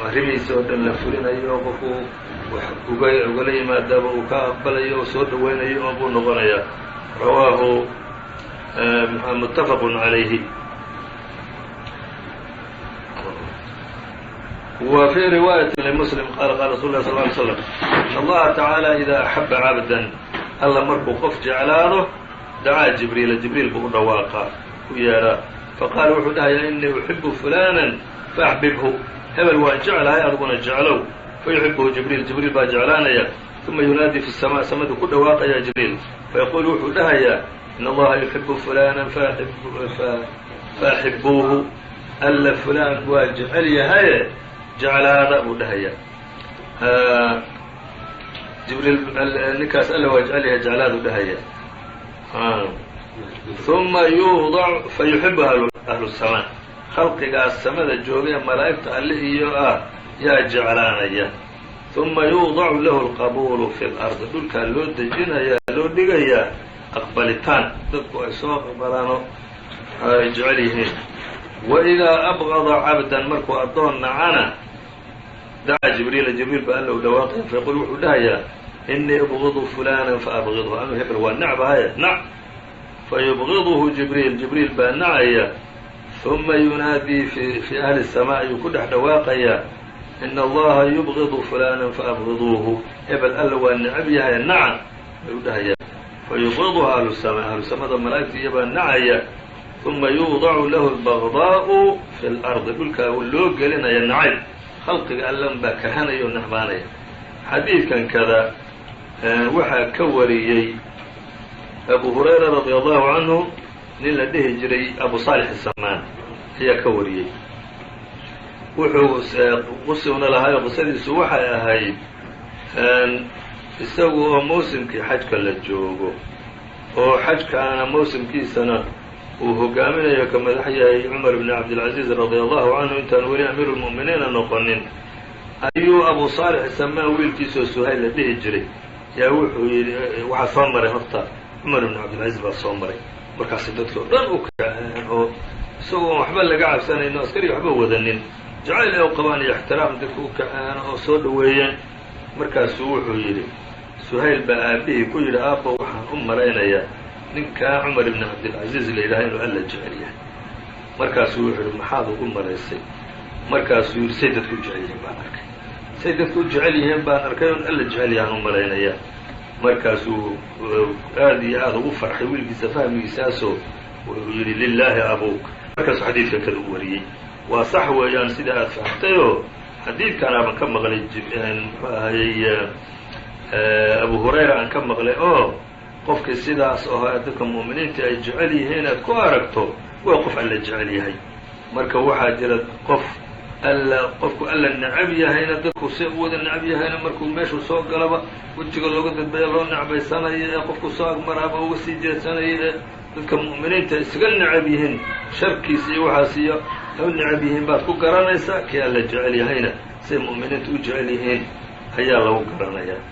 arrimihiisa oo dhan la fulinayo oo qofku wax uga ugala yimaadaaba uu ka aqbalayo oo soo dhaweynayo oo buu noqonayaa. Rawaahu muttafaq calayhi. Wa fii riwaayati limuslim qaala qaala rasul lah sal ly slam: in allaha tacaala idaa axaba cabdan, Alla markuu qof jeclaado, dacaa Jibriila, Jibriil buu u dhawaaqaa, u yeedhaa. Faqaala, wuxuu dhahayaa: "Inii uxibu fulanan faaxbibhu, hebel waan jeclahay, adiguna jeclow." Fayuxibuhu Jibriil, Jibriil baa jeclaanaya. Uma yunaadii fi samaa, samaduu ku dhawaaqayaa Jibriil, fayaquulu, wuxuu dhahayaa: "In allaha yuxibu fulanan faaxibuuhu, Alla fulaan waa jecel yahaye jeclaada," buu dhahayaa Jibriil. Ninkaas Alla waa jecel yahay, jeclaaduu dhahaya. Uma yuudac fayuxibu ahlu samaa, khalqigaas samada jooga ee malaa'igta Alle iyo ah yaa jeclaanaya. Uma yuudacu lahu alqabuulu fi lardi, dhulkaa loo dejinayaa, loo dhigayaa aqbalitaan dadku ay soo aqbalaano. ay jecel yihiin. Waidaa abgada cabdan, markuu addoon nacana, dacaa Jibriila, Jibriil baa Alla u dhawaaqaya, fayaqul, wuxuu dhahayaa: "Inii ubgidu fulana faabgidhu", anu hebel waa necbahaye nac. Fayubgiduhu Jibriil, Jibriil baa nacaya. Uma yunaadii fi ahli الsamaa, ayuu ku dhex dhawaaqayaa: "Ina Allaha yubgidu fulana faabgiduuhu", hebel Alla waa necab yahay, naca ayuu dhahayaa. Fayubgiduhu ahlu samaa, ahlu samada malaa'igta iyabaa nacaya. Uma yuudacu lahu اlbagdaa'u fi اlardi, dhulkaa loo gelinaya nacayb, khalqiga allan baa karhanaya oo necbaanaya. Xadiidkan kada waxaa ka wariyey Abu Hurayra radia Allahu canhu, nin la dhihi jiray Abu Saalix Asamaan ayaa ka wariyey. Wuxuu qisuna lahaayo, qisadiisu waxay ahayd isagu oo mawsimkii xajka la joogo, oo xajkaana mawsimkiisana uu hogaaminayo, ka madax yahay Cumar bn Cabdilcaziiz radia Allahu canhu, intaan weli amiiru lmu'miniina noqonin, ayuu Abu Saalix Samaan wiilkiisoo Suhayl la dhihi jiray yaa wuxuu yidhi, waxaa soo maray horta Cumar ibn Cabdilcaziiz baa soo maray. Markaasi dadki o dhan u kaceen, oo isagoo waxba laga cabsanayno, askari waxba wadanin, jacayl ay u qabaan iyo ixtiraam, dadka u kaceen oo soo dhoweeyeen. Markaasuu wuxuu yidhi, Suhayl baa aabihii ku yidhi: "Aabbo, waxaan u malaynayaa ninkaa Cumar ibn Cabdilcaziiz la yidhaha inuu Alla jecel yahay." Markaasuu wuxuu yidhi: "Maxaad ugu malaysay?" Markaasuu yidhi: "Say dadku u jecel yihiin baan arkay, say dadku u jecel yihiin baan arkay, oon Alla jecel yahaan u malaynayaa." Markaasuu aad iyo aada ugu farxay wiilkiisa fahmigiisaasoo wuxuu yidhi: "Lilaahi abuuk." Markaasuu xadiidkan kada u wariyey. Waa sax weeyaan sida aad fahamtayoo, xadiidkan aaban ka maqlay, muxuu ahayey, Abu Hurayra aan ka maqlay, oo qofkii sidaas oo dadka mu'miniinta ay jecel yihiin inaad ku aragto, waa qof Alla jecel yahay. Marka waxaa jira qof Alla, qofku Alla necab yahayna, dadku se u wada necab yahayna, markuu meeshuu soo galaba wejiga looga dadbaya, loo necbaysanayo, ee qofku soo agmaraaba uga sii jeedsanayo, ee dadka mu'miniinta isaga necab yihiin, sharkiisa iyo waxaas iyo u necab yihiin baad ku garanaysaa. Kii Alla jecel yahayna say mu'miniinta u jecel yihiin ayaa lagu garanayaa.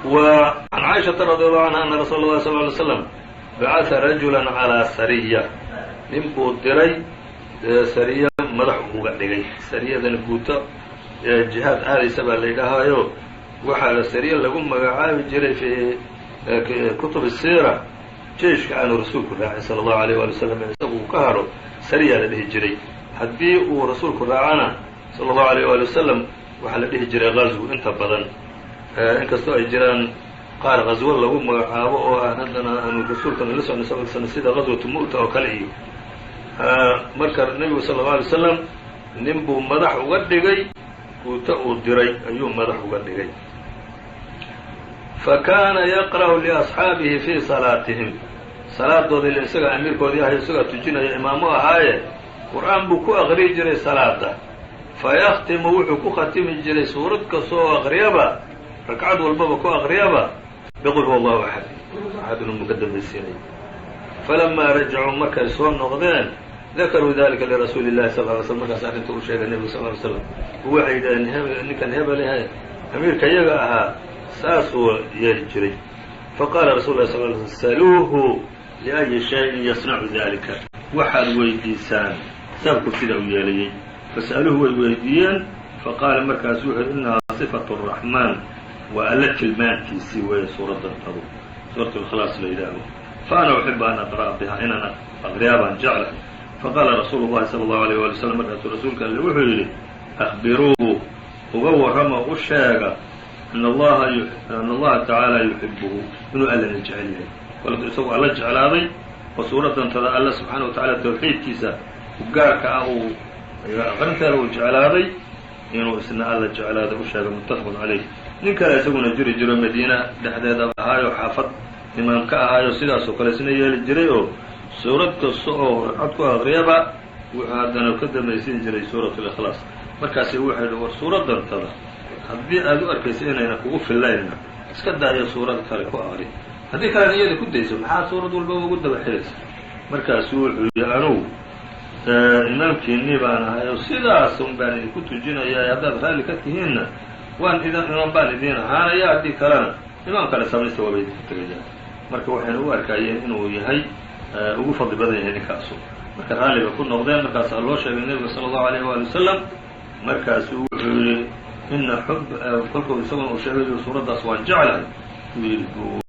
Wa can Caaishaةa radi allahu canha ana rasuula اllahi sal ly slam bacatha rajula calىa sariya, nin buu diray, sariya madax uga dhigay. Sariyadana guuto jihaad aadaysa baa la yidhaahaayo. Waxaa sariya lagu magacaabi jiray fii kutub siira jeiشhka aanu rasuulku raacin sala allahu alayh wali wasalam, isagu uu ka haro, sariyaa la dhihi jiray. Haddii uu rasuulku raacana sala allahu alayh waali wasalam, waxaa la dhihi jiray qazw inta badan, inkastoo ay jiraan qaar qaswo lagu magacaabo oo aan haddana aanu rasuulkana la socnay sal slam, sida qaswatu Mu'ta oo kale. Iyo marka nebigu sala allau alay slam nin buu madax uga dhigay, guuto uu diray ayuu madax uga dhigay. Fa kaana yaqra'u liasxaabihi fii salaatihim, salaadoodii ila isagaa amiirkoodii ahay, isagaa tujinaya, imaamu ahaaye, Qur-aan buu ku aqriyi jiray salaada. Fayakhtimu, wuxuu ku khatimi jiray suurad kasta oo aqriyaba, ragcad walbaba ku aqriyaba, biqul huwa Allahu axad, axad inuu ka dambaysiinay. Falamaa rajacuu, markay soo noqdeen, dakaruu dalika lirasuuli llahi sal ly slm. Markaas arrinta u sheegay nebigu sal ly slam. Waxay yidhaheen: "Ninkan hebel ehe amiirka iyaga ahaa saasuu yeeli jiray." Faqaala rasul lah sal l sl: "Saluuhu liأyi shayin yasnacu dalika", waxaad weydiisaan sababku sida u yeelayey. Fasa'aluuhu, way weydiiyeen. Faqaala, markaasu wuxu yidhi: "Inahaa صifatu الraxmaan", waa Alla tilmaantiisii weeye suuradantadu, suurat اlkhlaas la yidhaaho. "Fa ana uxibu an aqra'a biha", inaan aqriyaa baan jeclahay. Faqaala rasuulu llahi salى allahu alayh wali slam, markaasuu rasuulka Alle wuxuu yidhi: "Akhbiruuhu", uga warrama, u sheega, ana Allaha tacaala yuxibuhu, inuu Allana jecel yahay. Kolku isagu Alla jeclaaday oo suuraddantada Alla subxaana wa tacala tawxiidkiisa gaarka ah uu aqrinteeda uu jeclaaday, inuu isna Alla jeclaaday u sheegay. Muttafaqun calayh. Nin kale isaguna jiri jiro, Madiina dhexdeeda ahaayo, xaafad imaam ka ahaayo, sidaasoo kale isna yeeli jiray, oo suurad kasta oo ragcad ku aqriyaba wuxuu haddana ka dambaysiin jiray suurat اlikhlaas. Markaasi wuxuu yidhi: "War, suuraddantada haddii aad u arkaysa inayna kugu fillaynna, iska daayo, suurad kale ku aqri. Haddii kalena iyada ku dayso, maxaa suurad walbaba ugu daba xidhaysa?" Markaasuu wuxuu yihi: "Anugu imaamkiinii baan ahay oo sidaas un baan idinku tujinayaa. Haddaad raalli ka tihiinna, waan idin imaam baan idiin ahaanaya, haddii kalena imaam kale samaysta, waaba idinka tegayaan." Marka waxayna u arkaayeen inuu yahay Ugu fadli badan yahay ninkaasu. Marka raalli bay ku noqdeen. Markaasaa loo sheegay nebiga sala allahu alayh waali wasalam. Markaasu wuxuu yihi ina xub kolkuu isaguna uu sheegay suuraddaas waan jeclahay uu yidhi, buu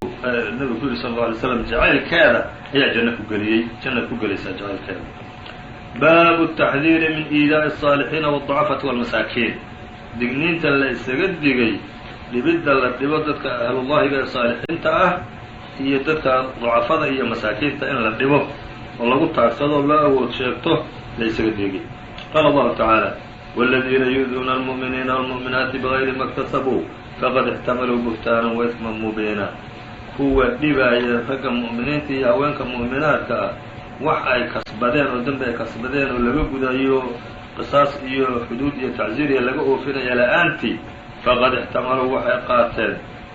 nebigu ku yidhi sal alla alay slam, jacaylkeeda ayaa janno ku geliyey, jannaad ku gelaysaa jacaylkeeda. Baabu taxdiiri min iidaa'i الصaalixiina wالضacafati wاlmasaakiin, digniinta la isaga digay dhibidda la dhibo dadka ahlullahiga ee saalixiinta ah iyo dadka dacafada iyo masaakiinta in la dhibo oo lagu taagsado oo loo awood sheegto la isaga digay. Qaala allahu tacaala: wاladiina yu'duuna almu'miniina wاlmu'minaati bغayri ma اktasabuu faqad ixtamaluu buhtaanan waisman mubiina. Kuwa dhibaaya ragga mu'miniinta iyo haweenka mu'minaadka ah wax ay kasbadeen oo dembi ay kasbadeen oo laga gudayo qisaas iyo xuduud iyo tacziiriya laga oofinaya la-aantii, faqad ixtamaluu waxay qaateen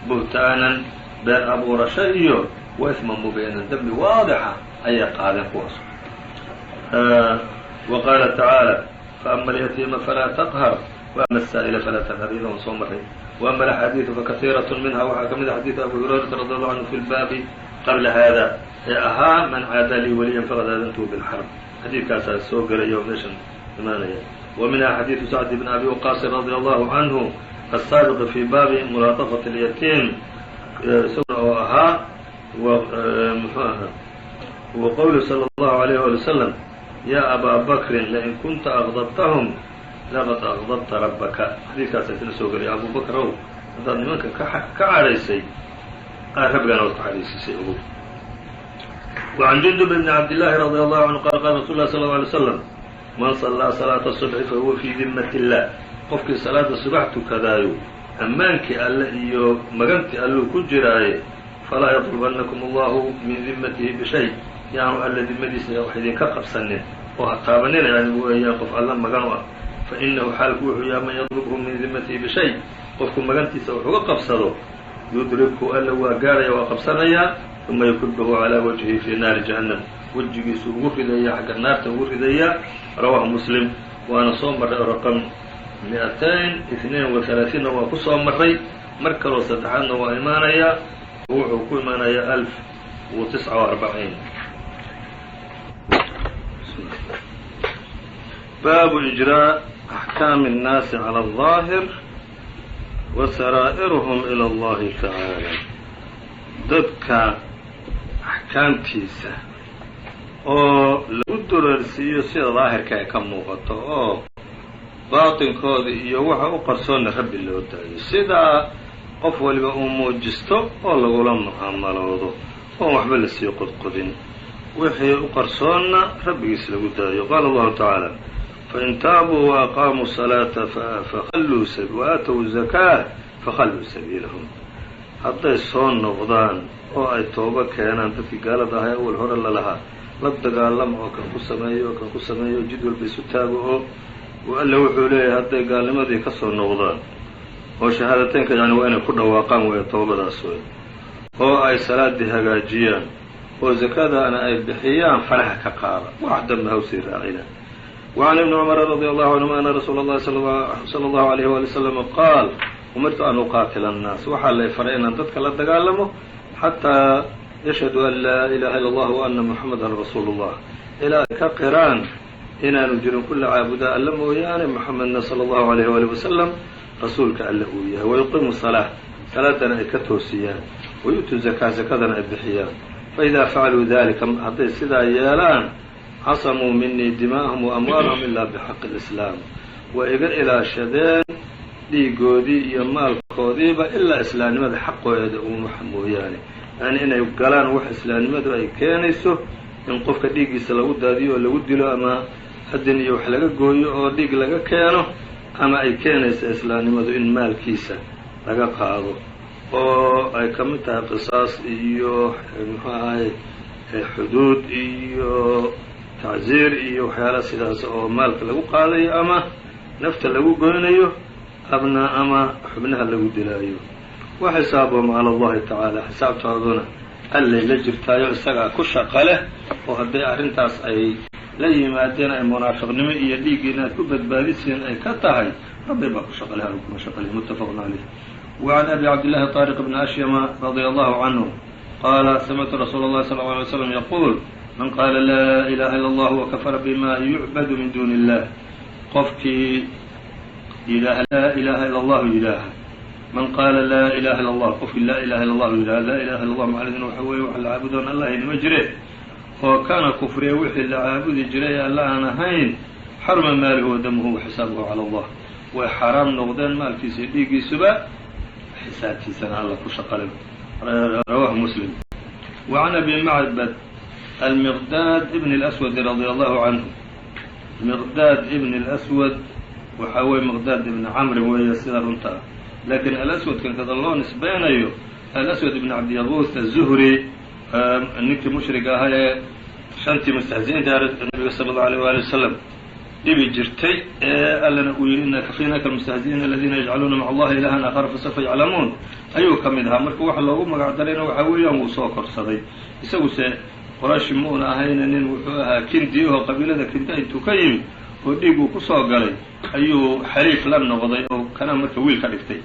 buhtaanan, been abuurasho, iyo wa isman mubiinan, dembi waadixa ayay qaadeen kuwaas. Wa qaala tacaala: faama alyatiima falaa taqhar وأma الsaa'ila falaa tanhar. Iyada waan soo maray. وأma الأxaadiiثu fakaiiraة minha, waxaa ka mid a xadiiثu abu hurayrata radi allahu canhu fi lbaabi qabla hada ee ahaa: man caada lii waliyan faqad aadantuhu bilxarb. Xadiidkaasaa soo gelaya oo meeshan imaanaya. Wa minha xadiiثu sacd bn abi waqaasin radi allahu canhu asaabiqi fi baabi mulaطafati اlyatiim, isaguna oo ahaa muxuu ahaa wa qowlu salى اllahu عalayh wali wasalam: ya abaa bakrin, lain kunta aqdabtahum laqad aqdabta rabbaka. Xadiidkaasa isna soo gelaya: Abu bakr ow, haddaad nimanka ka cadhaysay, rabbigana waad ka cadhaysiisay, ogow. وعn jundub bn cabdالlahi radي allahu canhu qala: qala rasul lah sal ه alay slam: man صalىa salaata الصubxi fahuwa fii dimat illah. Qofkii salaada subax tukadaayo ammaankii alle iyo magantii alluu ku jiraaye. Falaa yaطlubanakum allahu min dimatihi bishay, yaanu alle dimadiisa wax idinka qabsanin oo ha taabanina, yani weeyaan qof alla magan u ah. Fainahu xaalku wuxuu yahay man yadlubhu min dimatihi bishay, qofku magantiisa wax uga qabsado, yudrikhu, alla waa gaarhaya, waa qabsanayaa, uma yakubahu calaa wajhihi fii naari jahannam, wejigiisu ugu ridaya xagga naarta ugu ridayaa. Rawaahu Muslim. Waana soo marray oo raqam 232-na waa ku soo marray. Mar kaloo saddexaadna waa imaanayaa, wuxuu ku imaanayaa 1049. Baabu ijrاء axkaami الnaasi calى الظaahir wa saraa'iruhum ilى اllahi tacaala, dadka axkaamtiisa oo lagu dureersiiyo sida daahirka ay ka muuqato oo baatinkooda iyo waxa u qarsoonna rabbi loo daayo, sidaa qof waliba uu muujisto oo lagula mucaamaloodo oon waxba lasii qodqodin, wixii u qarsoonna rabbigiis lagu daayo. Qaala allahu tacaala: fain taabuu waaqaamuu salaata fakhalluu wa-aatow zakaa fakhalluu sabiilahum. Hadday soo noqdaan oo ay toobo keenaan dadkii gaalada ahay awal hore lalahaa la dagaalama oo kan ku sameeyo oo kan ku sameeyo oo jid walba isu taago, oo alle wuxuu leeyahay hadday gaalnimadii ka soo noqdaan oo shahaadateynka, yani waa inay ku dhawaaqaan weeye toobadaas wey, oo ay salaadii hagaajiyaan oo zakadana ay bixiyaan, faraha ka qaada, wax dambe hawsii raacina. وعn iبni cmr radي allahu canهuma ana rasuula اllahi slى اllahu عalayh wali wslam qaal: umirtu an uqaatila الnaas, waxaa lay faray inaan dadka la dagaalamo, xataa yashhadu an laa ilaha illa اllah wa ana muxamada rasuulu اllah, ilaa ay ka qiraan inaanu jirin kula caabudaa alla mooyaane, muxamedna salى اllahu عalayh wali wasalam rasuulka alle uu yahay, wayuqiimu salaa, salaadana ay ka toosiyaan, wayu'tuu zakaa, zakadana ay bixiyaan. Faإida facaluu dalika, hadday sidaa yeelaan, casamuu minii dimaa'ahum wa amwaalahum ilaa bixaqi اlislaam, waa iga ilaashadeen dhiigoodii iyo maalkoodiiba ilaa islaamnimada xaqooda uun waxa mooyaane, yani inay galaan wax islaamnimadu ay keenayso in qofka dhiiggiisa lagu daadiyo oo lagu dilo ama hadin iyo wax laga gooyo oo dhiig laga keeno, ama ay keenaysa islaamnimadu in maalkiisa laga qaado, oo ay ka mid tahay qisaas iyo muxuu ahay xuduud iyo tacziir iyo waxyaala sidaas oo maalka lagu qaadayo ama nafta lagu goynayo abna ama xubnaha lagu dilaayo. Wa xisaabuhum cala allahi tacaala, xisaabtooduna allay la jirtaayo, isagaa ku shaqo leh, oo hadday arrintaas ay la yimaadeen ay munaafiqnimo iyo dhiiggii inaad ku badbaadisiin ay ka tahay, rabbi baa ku shaqo leh, anu kuma shaqo leh. Muttafaqun caleyh. وعn abi cabdالlahi طاriq bni ashyama radي allahu canhu qaala: samictu rasuula اllahi sal ه alay slam yaquul: Man qaala laa ilaha illa اllah wakafara bima yucbadu min duni اllah, qofkii yidhaaha laa ilaha illa allahu yidhaaha, man qaala laa ilaha illa allah, qofkii laa ilaha illa allahu yidhaha, laa ilaha illa allah macnaheeduna waxa weeye wax la caabudoon allahayna ma jire, oo kana kufriya wixii la caabudi jiray alla aan ahayn, xaruma maaluhu wa damuhu wa xisaabuhu cala allah. Way xaaraam noqdeen maalkiisa iyo dhiiggiisuba, xisaabtiisana alla ku shaqalay. Rawahu Muslim. Wa can Abi Macbad Almiqdaad ibn اlأswad radia allahu canhu. Miqdaad ibn اlأswad waxaa weye Miqdaad ibn Camri weeye sida runta ah, laakiin Alaswadkan kada loo nisbaynayo Alaswad ibn Cabdiyaquuth Azuhri, ninkii mushriga ahaa ee shantii mustahzi'iinta Nabiga sala allahu alيyh waali wasalam dhibi jirtay, ee allana uu yidhi ina kafiinaka almustahzi'iina aladiina yajcaluuna maca allahi ilahan aakhara fasawfa yaclamuun, ayuu ka mid ahaa. Marka waxa loogu magac darayna waxaa weeyaan wuu soo korsaday. Isaguse Qorayshi muuna ahayna, nin wuxuu ahaa Kindi oo qabiilada Kinda intuu ka yimid oo dhiig uu kusoo galay ayuu xaliif la noqday oo kana marka wiil ka dhigtay.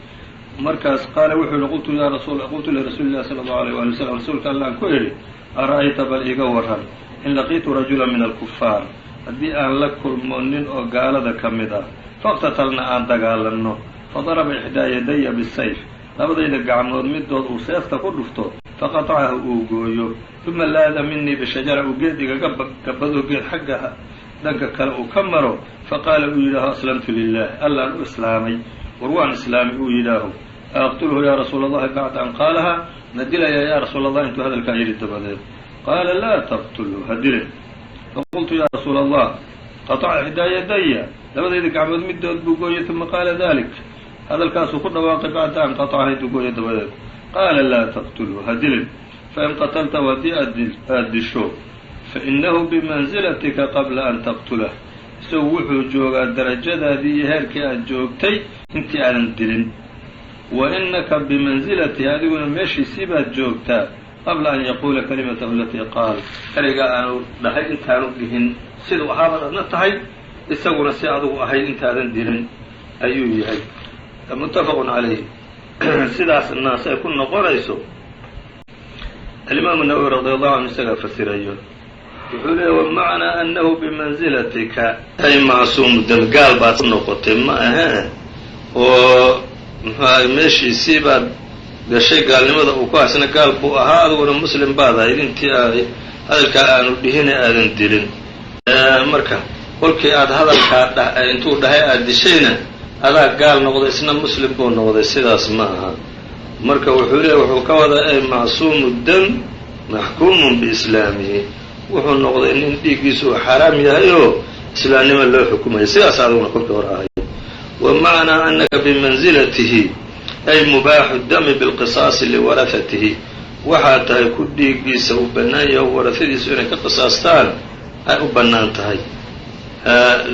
Markaas qaala wuxuu yihi: qultu ya rasul qultu lirasuuli illahi sala allahu alayh wali wasalam, rasuulka Allaan ku idhi: ara'ayta, bal iiga waran, in laqiitu rajula min alkufaar, haddii aan la kulmo nin oo gaalada ka mid ah, faqtatalna, aan dagaalanno, fadaraba ixdaa yadaya bisayf, labadayda gacmood midood uu seefta ku dhufto, faqatacahu, uu gooyo, uma laada minii bishajara, uu geed igaga gabado, geed xagga dhanka kale uu ka maro, faqaala, uu yidhaaho: aslamtu lilah, Allaan u islaamay, war waan islaamay, uu yidhaaho, aqtulhu yaa rasuula allahi bacda an qaalaha? Ma dilayaa yaa rasuula allah intuu hadalkaa yidhi dabadeed? Qaala: laa taqtulhu, ha dilin. Faqultu: yaa rasuula allah, qataca ixdaa yadaya, labadayda gacmood midood buu gooyay, uma qaala dalik, hadalkaasuu ku dhawaaqay, bacda an qatacaha, intuu gooyo dabadeed. Qaala: laa taqtulhu, ha dilin. Fain qataltahu, haddii aad disho, fainahu bimanzilatika qabla an taqtulah, isagu wuxuu joogaa darajadaadii iyo heerkii aad joogtay intii aadan dilin, wa inaka bimanzilatihi, adiguna meeshiisii baad joogtaa, qabla an yaquula kalimatahu alatii qaal, ereygaa aanu dhahay intaanu dhihin siduu ahaabaad adna tahay, isaguna si adigu ahayd intaadan dilin ayuu yahay. Muttafaqun calayh. Sidaasna say ku noqonayso, Alimaamu Nawowi radi allahu canhu isagaa fasirayo. Wuxuu leeya: wamacnaa annahu bimanzilatika ay macsuumu dam, gaal baad ku noqotay ma ahee, oo muxuahay meeshiisii baad gashay gaalnimada uu ku haysna. Gaal buu ahaa, adiguna muslim baad ahayd intii aad hadalkaa aanu dhihine aadan dilin. Marka kolkii aad hadalkaa intuu dhahay aad dishayna, adaa gaal noqday, isna muslim buu noqday, sidaas ma aha. Marka wuxuu leeya, wuxuu ka wadaa ay macsuumu dam maxkuumun biislaamihi, wuxuu noqday nin dhiiggiisu uu xaaraam yahay oo islaamnimo loo xukumaya, sidaas adiguna kolkii hore ahayd. Wa macnaa anaka bimanzilatihi ay mubaaxu dami bilqisaasi liwarahatihi, waxaa tahay ku dhiiggiisa uu bannaan yahay oo warahadiisu inay ka qisaastaan ay u bannaan tahay,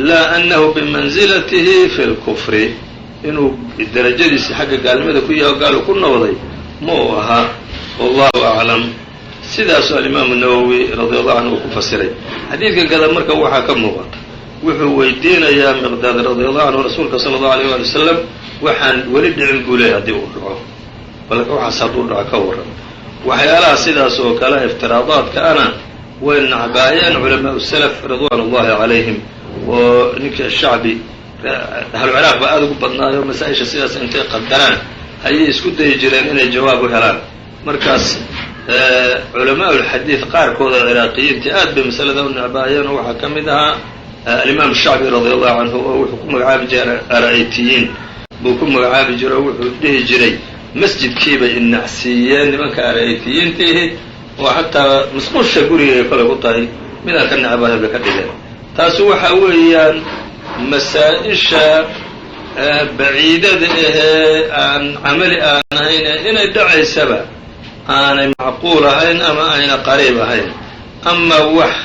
laa annahu bimanzilatihi fi lkufri, inuu darajadiisi xagga gaalnimada ku yahay o gaalu ku noqday ma uu ahaa. Wallahu aclam. Sidaasuu Alimaamu Nawowi radi allahu canhu uu ku fasiray xadiidkan kada. Marka waxaa ka muuqata wuxuu weydiinayaa Miqdaad radi allahu canhu rasuulka sala allahu alayh waali wasalam waxaan weli dhicin buu leeyahy, haddii uu dhaco, bal waxaas hadduu dhaco ka warran. Waxyaalaha sidaas oo kale iftiraadaadka ana way nacbaayeen culamaau salaf ridwaan ullahi calayhim, oo ninkii Shacbi, ahlu Ciraaq baa aada ugu badnaayo masaa-isha sidaas intay qadaraan ayay isku dayi jireen inay jawaab u helaan. Markaas culamaa ulxadiid qaarkooda ciraaqiyiintii aad bay masalada u necbaayeen, oo waxaa ka mid ahaa Alimaam Shacbi radi allahu canhu, oo wuxuu ku magacaabi jiray ara'aytiyiin buu ku magacaabi jiray, oo wuxuu dhihi jiray: masjidkiibay inacsiiyeen nimanka ara'aytiyiintiihi, oo xataa musqusha gurigay kolay ku tahay midaan ka necbahay bay ka dhigeen. Taasi waxa weeyaan masaa-isha baciidada ahee aan camali aan ahayn, inay dhacaysaba aanay macquul ahayn ama ayna qariib ahayn, ama wax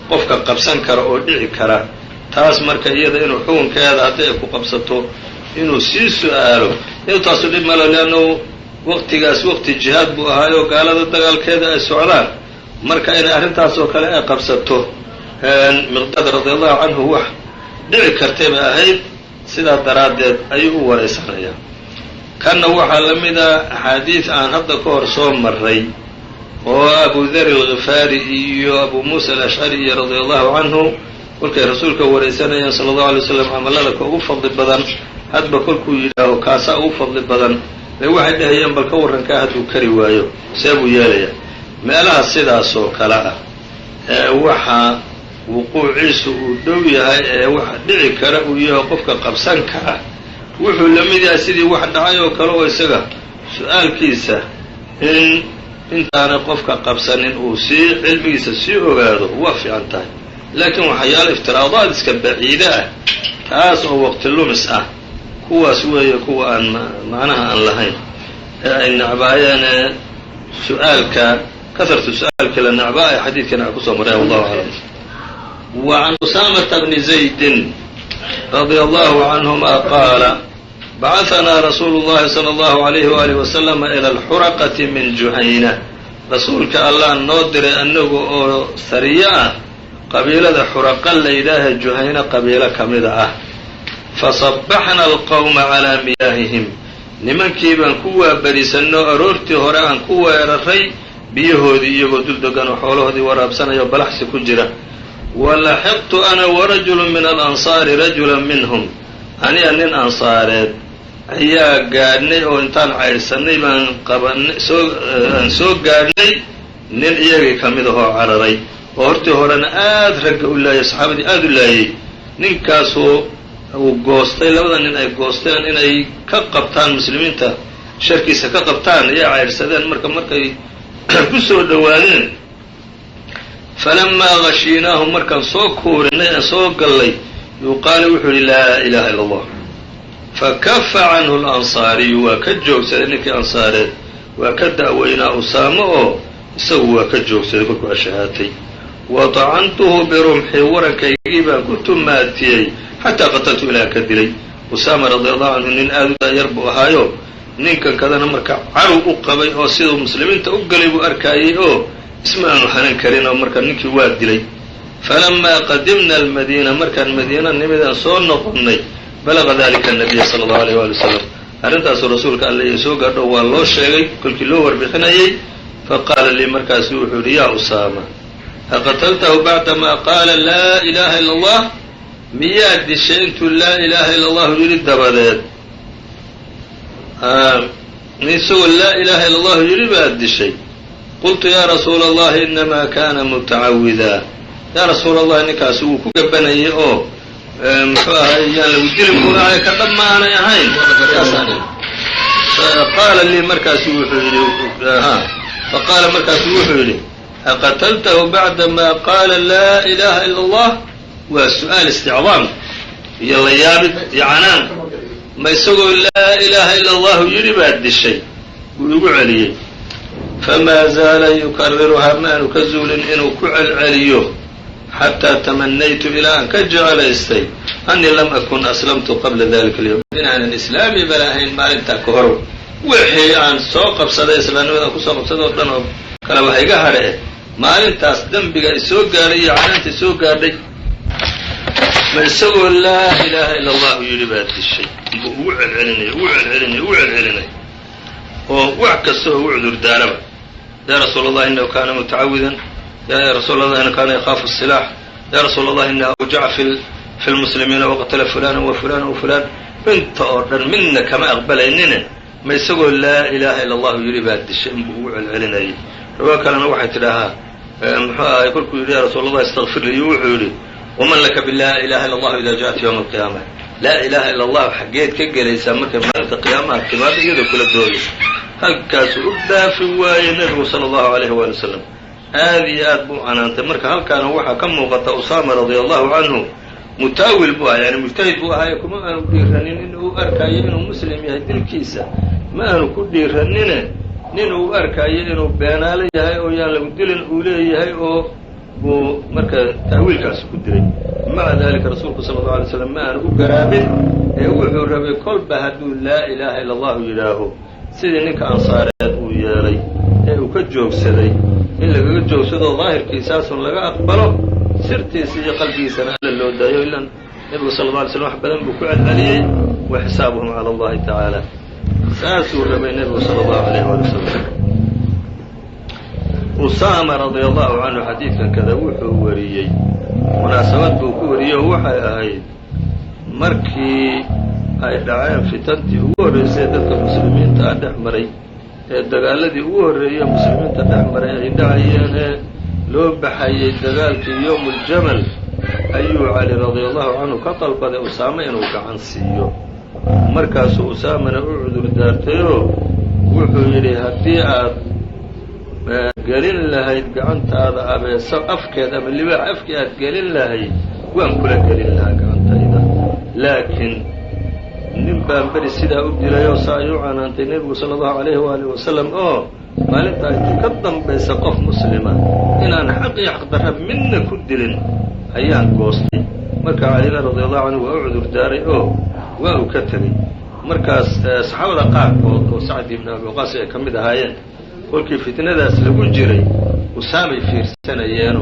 qofka qabsan kara oo dhici kara. Taas marka iyada inuu xukunkeeda haddii ay ku qabsato inuu sii su'aalo, iyado taasu dhib malo, leannahu waqtigaas waqti jihaad buu ahaayoo gaalada dagaalkeeda ay socdaan. Marka inay arrintaas oo kale ay qabsato Miqdaad radi allahu canhu wax dhici kartay bay ahayd, sidaa daraaddeed ayuu u waraysanayaa. Kanna waxaa la mida axaadiid aan hadda ka hor soo maray. Oo Abu Dar Alghifaari iyo Abu Muusa Alashcari iyo radia allahu canhu kolkay Rasuulka waraysanayeen sala allahu alay waslam camallada ka ugu fadli badan, hadba kolkuu yidhaaho kaasaa ugu fadli badan, bay waxay dhahayeen, bal ka warrankaa hadduu kari waayo see buu yeelaya? Meelaha sidaas oo kale ah ee waxa wuquuciisu uu dhow yahay ee wax dhici kara uu yahay, qofka qabsan kara, wuxuu la mid yahay sidii wax dhacay oo kale, oo isaga su-aalkiisa in intaanay qofka qabsanin uu sii cilmigiisa sii ogaado waa fiican tahay. Laakiin waxyaalo iftiraadaad iska baciide ah, taas oo waqti lumis ah, kuwaas weeye kuwa aan macnaha aan lahayn ee ay nacbaayeen, ee su-aalka kahratu su-aalka la nacbaa ay xadiidkan ay kusoo mareen. Wallahu aclam. Wa can Usaamata bni Zaydin radia allahu canhuma qaala: bacahanaa rasuulu llahi sala allahu alayhi waalihi wasalama ila alxuraqati min Juhayna. Rasuulka Allah noo diray anagu oo sariyo ah qabiilada Xuraqa la yidhaahe, Juhayna qabiilo ka mida ah. Fasabaxna alqowma calaa miyaahihim. Nimankii baan ku waaberisanno, aroortii hore aan ku weeraray biyahoodii, iyagoo dul degan oo xoolahoodii waraabsanaya oo balaxsi ku jira. Walaxiqtu ana warajulu min alansaari rajula minhum. Aniga nin Ansaareed ayaa gaadhnay, oo intaan caydhsannay baan qabanay, soo aan soo gaadhnay nin iyagii ka mid ahoo cararay, oo hortii horena aad ragga u laayay, saxaabadii aada u laayay. Ninkaasuu uu goostay, labada nin ay goosteen inay ka qabtaan muslimiinta, sharkiisa ka qabtaan, ayaa caydhsadeen. Marka markay ku soo dhowaadeen, falamaa gashiinaahum, markaan soo kuurinay aan soo gallay, yuqaala wuxuu yihi: "Laa ilaaha illa Allah." Fakafa canhu alansaariyu, waa ka joogsaday ninkii Ansaareed, waa ka da'weynaa Usaamo, oo isagu waa ka joogsaday kolkuu ashahaatay. Wa tacantuhu birumxi, warankaygii baan ku tumaatiyey, xataa qataltu, ilaa ka dilay. Usaama radia allahu canhu nin aada u da'yar buu ahaayo, ninkan kadana marka carow u qabay oo siduu muslimiinta u galay buu arkaayey, oo isma aanu hanan karin, oo marka ninkii waa dilay. Falamaa qadimna almadiina, markaan Madiina nimid aan soo noqonnay, balaga dalika nabiya sala allahu alayh waali wasalam. Arrintaasuu Rasuulka Alle iyo soo gaadho, waa loo sheegay kolkii loo warbixinayey. Faqaala lii, markaasu wuxuu yidhi: "Yaa Usaama, aqataltahu bacdamaa qaala laa ilaaha ila Allah? Miyaad dishay intuu laa ilaaha ila allahu yidhi dabadeed? Isagoo laa ilaaha ila allahu yidhi baad dishay?" Qultu: "Yaa rasuula Allahi, inamaa kana mutacawida. Yaa rasuula Allahi, ninkaasi wuu ku gabanayay oo muxuu ahay, yaan lagu dilin buu ahay, ka dhab ma aanay ahayn." Qaala lii, markaasu wuxuu yidhi, faqaala, markaasu wuxuu yidhi: "Aqataltahu bacda maa qaala laa ilaaha ila Allah?" Waa su-aal isticdaam iyo layaabid iyo canaan. Ma isagoo laa ilaaha ila allahu yidhi baad dishay, buu igu celiyey. Famaa zaala yukariruhaa, ma aanu ka zuulin inuu ku celceliyo, xataa tamanaytu, ilaa aan ka jecelaystay, annii lam akun aslamtu qabla dalika alyawm, inaanan islaami bala ahayn maalintaa ka hor. Wixii aan soo qabsaday, islaamnimada aan kusoo qabsaday oo dhan oo kaleba hayga hadhe eh, maalintaas dembiga i soo gaadhay iyo canaanta soo gaadhay, ma isagoo laa ilaaha ila allahu yidhi baad dishay, buu ugu celcelinaya, ugu celcelinaya, ugu celcelinaya, oo wax kasta oo ugu cudur daaraba. "Ya rasuula Allah, inahu kana mutacawidan. Ya rasuula Allah, inahu kana yakhaafu الsilaax. Ya rasuula Allah, inahu awjaca fi lmuslimiina waqtala fulana wa fulana wa fulan." Inta oo dhan midna kama aqbalaynine, ma isagoo laa ilaaha ila allahu yidhi baad dishay, inbuu ugu celcelinayay. Riwaa kalena waxay tidhaahaa, muxuu ahay, kolkuu yidhi: "Ya rasuula Allah, istakfir li", wuxuu yidhi: "Waman laka bilaa ilaha illa allahu ida jaءat yowma alqiyaama? Laa ilaha ila allahu xaggeed ka gelaysaa markay maalinta qiyaamaha timaado iyadoo kula doodaysa?" Halkaasuu u dhaafi waayey Nebigu sala allahu alayhi waali wasalam, aad iyo aad buu canaantay. Marka halkaana waxaa ka muuqata Usaama radia allahu canhu mutaawil buu ahaa, yani mujtahid buu ahaay. Kuma aanu dhiiranin in uu arkaayo inuu muslim yahay dilkiisa, ma aanu ku dhiiranine. Nin uu arkaayo inuu beenaalo yahay oo yaan lagu dilin uu leeyahay oo buu marka ta'wiilkaasi ku dilay. Maca dalika Rasuulku sala allau alay slam ma aanu u garaabin, ee wuxuu rabay kolba hadduu laa ilaaha ila allahu yidhaaho, sidii ninka Ansaareed uu yeelay ee uu ka joogsaday, in lagaga joogsado, daahirkiisaasun laga aqbalo, sirtiisa iyo qalbigiisana Alla loo daayo. Ilan Nebigu sala alla alay slam wax badan buu ku celceliyey, wa xisaabuhum cala Allahi tacaala. Saasuu rabay Nebigu sala allahu alayh waali wasalam. Usaama radia allahu canhu xadiidkan kada wuxuu wariyey, munaasabad buu ku wariyey, oo waxay ahayd markii ay dhaceen fitantii ugu horreysay dadka muslimiinta ah dhex maray, ee dagaaladii ugu horreeyey muslimiinta dhex maray ay dhacayeen, ee loo baxayey dagaalkii yowmuljamal, ayuu Cali radia allahu canhu ka dalbaday Usaame inuu gacan siiyo. Markaasuu Usaamana u cudur daartayoo wuxuu yidhi: "Haddii aad gelin lahayd gacantaada abeeso afkeed ama libaax afkii aad gelin lahayd, waan kula gelin lahaa gacantayda, laakiin nin baan beri sidaa u dilayoo saa ay u canaantay Nebigu sala allahu alayhi waalihi wasalam, oo maalintaa intii ka dambaysa qof muslima inaan xaq iyo xaqdarra midna ku dilin ayaan goostay." Marka Calina radia allahu canhu waa u cudur daaray oo waa uu ka tegey. Markaas saxaabada qaarkood oo Sacd ibn Abi Waqaas ay ka mid ahaayeen, kolkii fitnadaas lagu jiray Usaamay fiirsanayeeno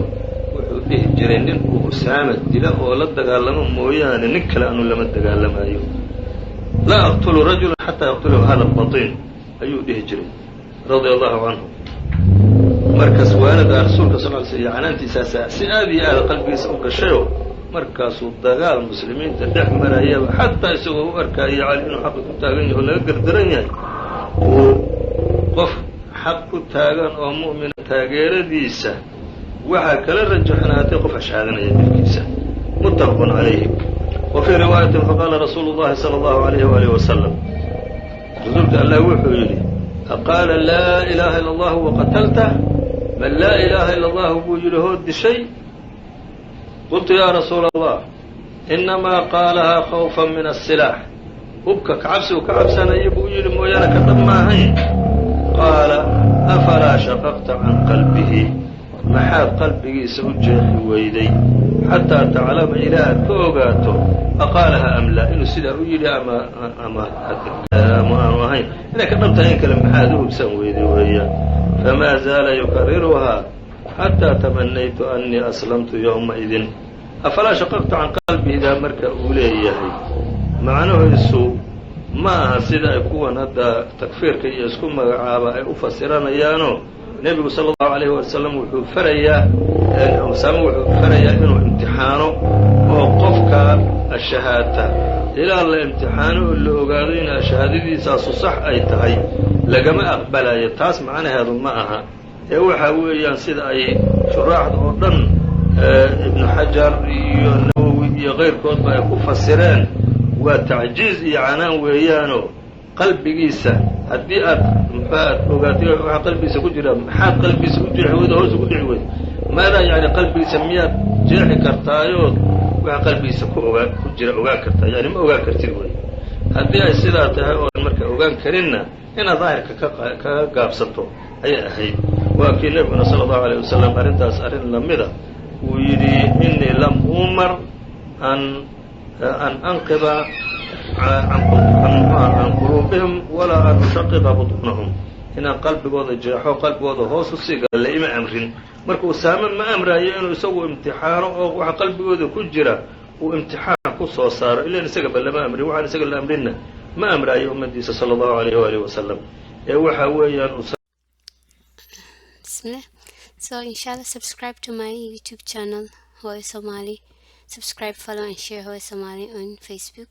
wuxuu dhihi jiray: "Nin uu Usaama dila oo la dagaalamo mooyaane, nin kale anu lama dagaalamayo. Laa aqtulu rajula xataa yaqtulahu hada albatiin," ayuu dhihi jiray radia allahu canhu. Markaas waanada Rasuulka sal ly sl iyo canaantiisaasa si aad iyo aad qalbigiisa u gashayoo markaasuu dagaal muslimiinta dhex marayaba, xataa isagoo u arkaayo Cali inuu xaqa ku taagan yaho laga gardaran yahay, uu qof xaq ku taagan oo mu'mina taageeradiisa waxaa kala rajaxnaatay qof ashhaadanaya dilkiisa. Muttafaqun calayhi. Wa fii riwaayatin: faqaala rasuulu llahi sala allahu alayhi waalihi wasalam, Rasuulka Allah wuxuu yidhi: "Aqaala laa ilaaha illa allahu waqataltah? Ma laa ilaaha illa allahu buu yidhi hoo dishay?" Qultu: "Yaa rasuula Allah, innamaa qaalahaa khawfan min asilaax, hubka kacabsi uu ka cabsanayo buu yidhi mooyaane, ka dhab maahayn." Qaala: "Afalaa shaqaqta can qalbihi? Maxaad qalbigiisa u jeexi weyday, xataa taclama, ilaa aad ka ogaato, aqaalaha am laa, inuu sidaa u yidhi ama aanu ahayn, inay ka dhab tahay in kale maxaad u hubsan weyday?" Weeyaan, famaa zaala yukariruhaa xataa tamanaytu annii aslamtu yowmaidin. Afalaa shaqaqta can qalbihidaa marka uu leeyahay, macnahiisu ma aha sida ay kuwan hadda takfiirka iyo isku magacaaba ay u fasiranayaanoo Nebigu sala allahu alayhi wasalam wuxuu farayaa Usaame, wuxuu farayaa inuu imtixaano oo qofka ashahaata ilaa la imtixaano oo la ogaado in ashahaadadiisaasu sax ay tahay lagama aqbalayo. Taas macnaheedu ma aha, ee waxa weeyaan sida ay shuraaxda oo dhan, Ibnu Xajar iyo Nawowi iyo kayrkoodba, ay ku fasireen, waa tacjiiz iyo canaan weeyaanoo qalbigiisa haddii aad muxua aad ogaatay waxa qalbigiisa ku jira, maxaad qalbigiisa u jeexi weyda, hoos ugu dhici weyda? Maadaa yani qalbigiisa miyaad jeexi kartaayood waxa qalbigiisa ku ogaa ku jira ogaan kartaa? Yani ma ogaan kartid wey. Haddii ay sidaa tahay oodan marka ogaan karinna, inaad daahirka ka kaga gaabsato ayay ahayd. Waa kii Nebiguna sala allahu alayh wasalam arrintaas arrin lamida uu yidhi: "Inii lam umar an anqiba can quluubihim walaa an ushaqiqa buطunahum," inaan qalbigooda jeexo, qalbigooda hoos u sii gala la ima amrin. Marka Usaame ma amraayo inuu isagu imtixaano oo waxa qalbigooda ku jira uu imtixaan ku soo saaro, ilan isagaba lama amrin. Waxaan isaga la amrinna ma amraayo ummadiisa sala allahu alayh waalihi wasalam, ee waxa weeyaan Bismillah. So inshallah, subscribe to my YouTube channel, Hoy Somali. Subscribe, follow and share Hoy Somali on Facebook.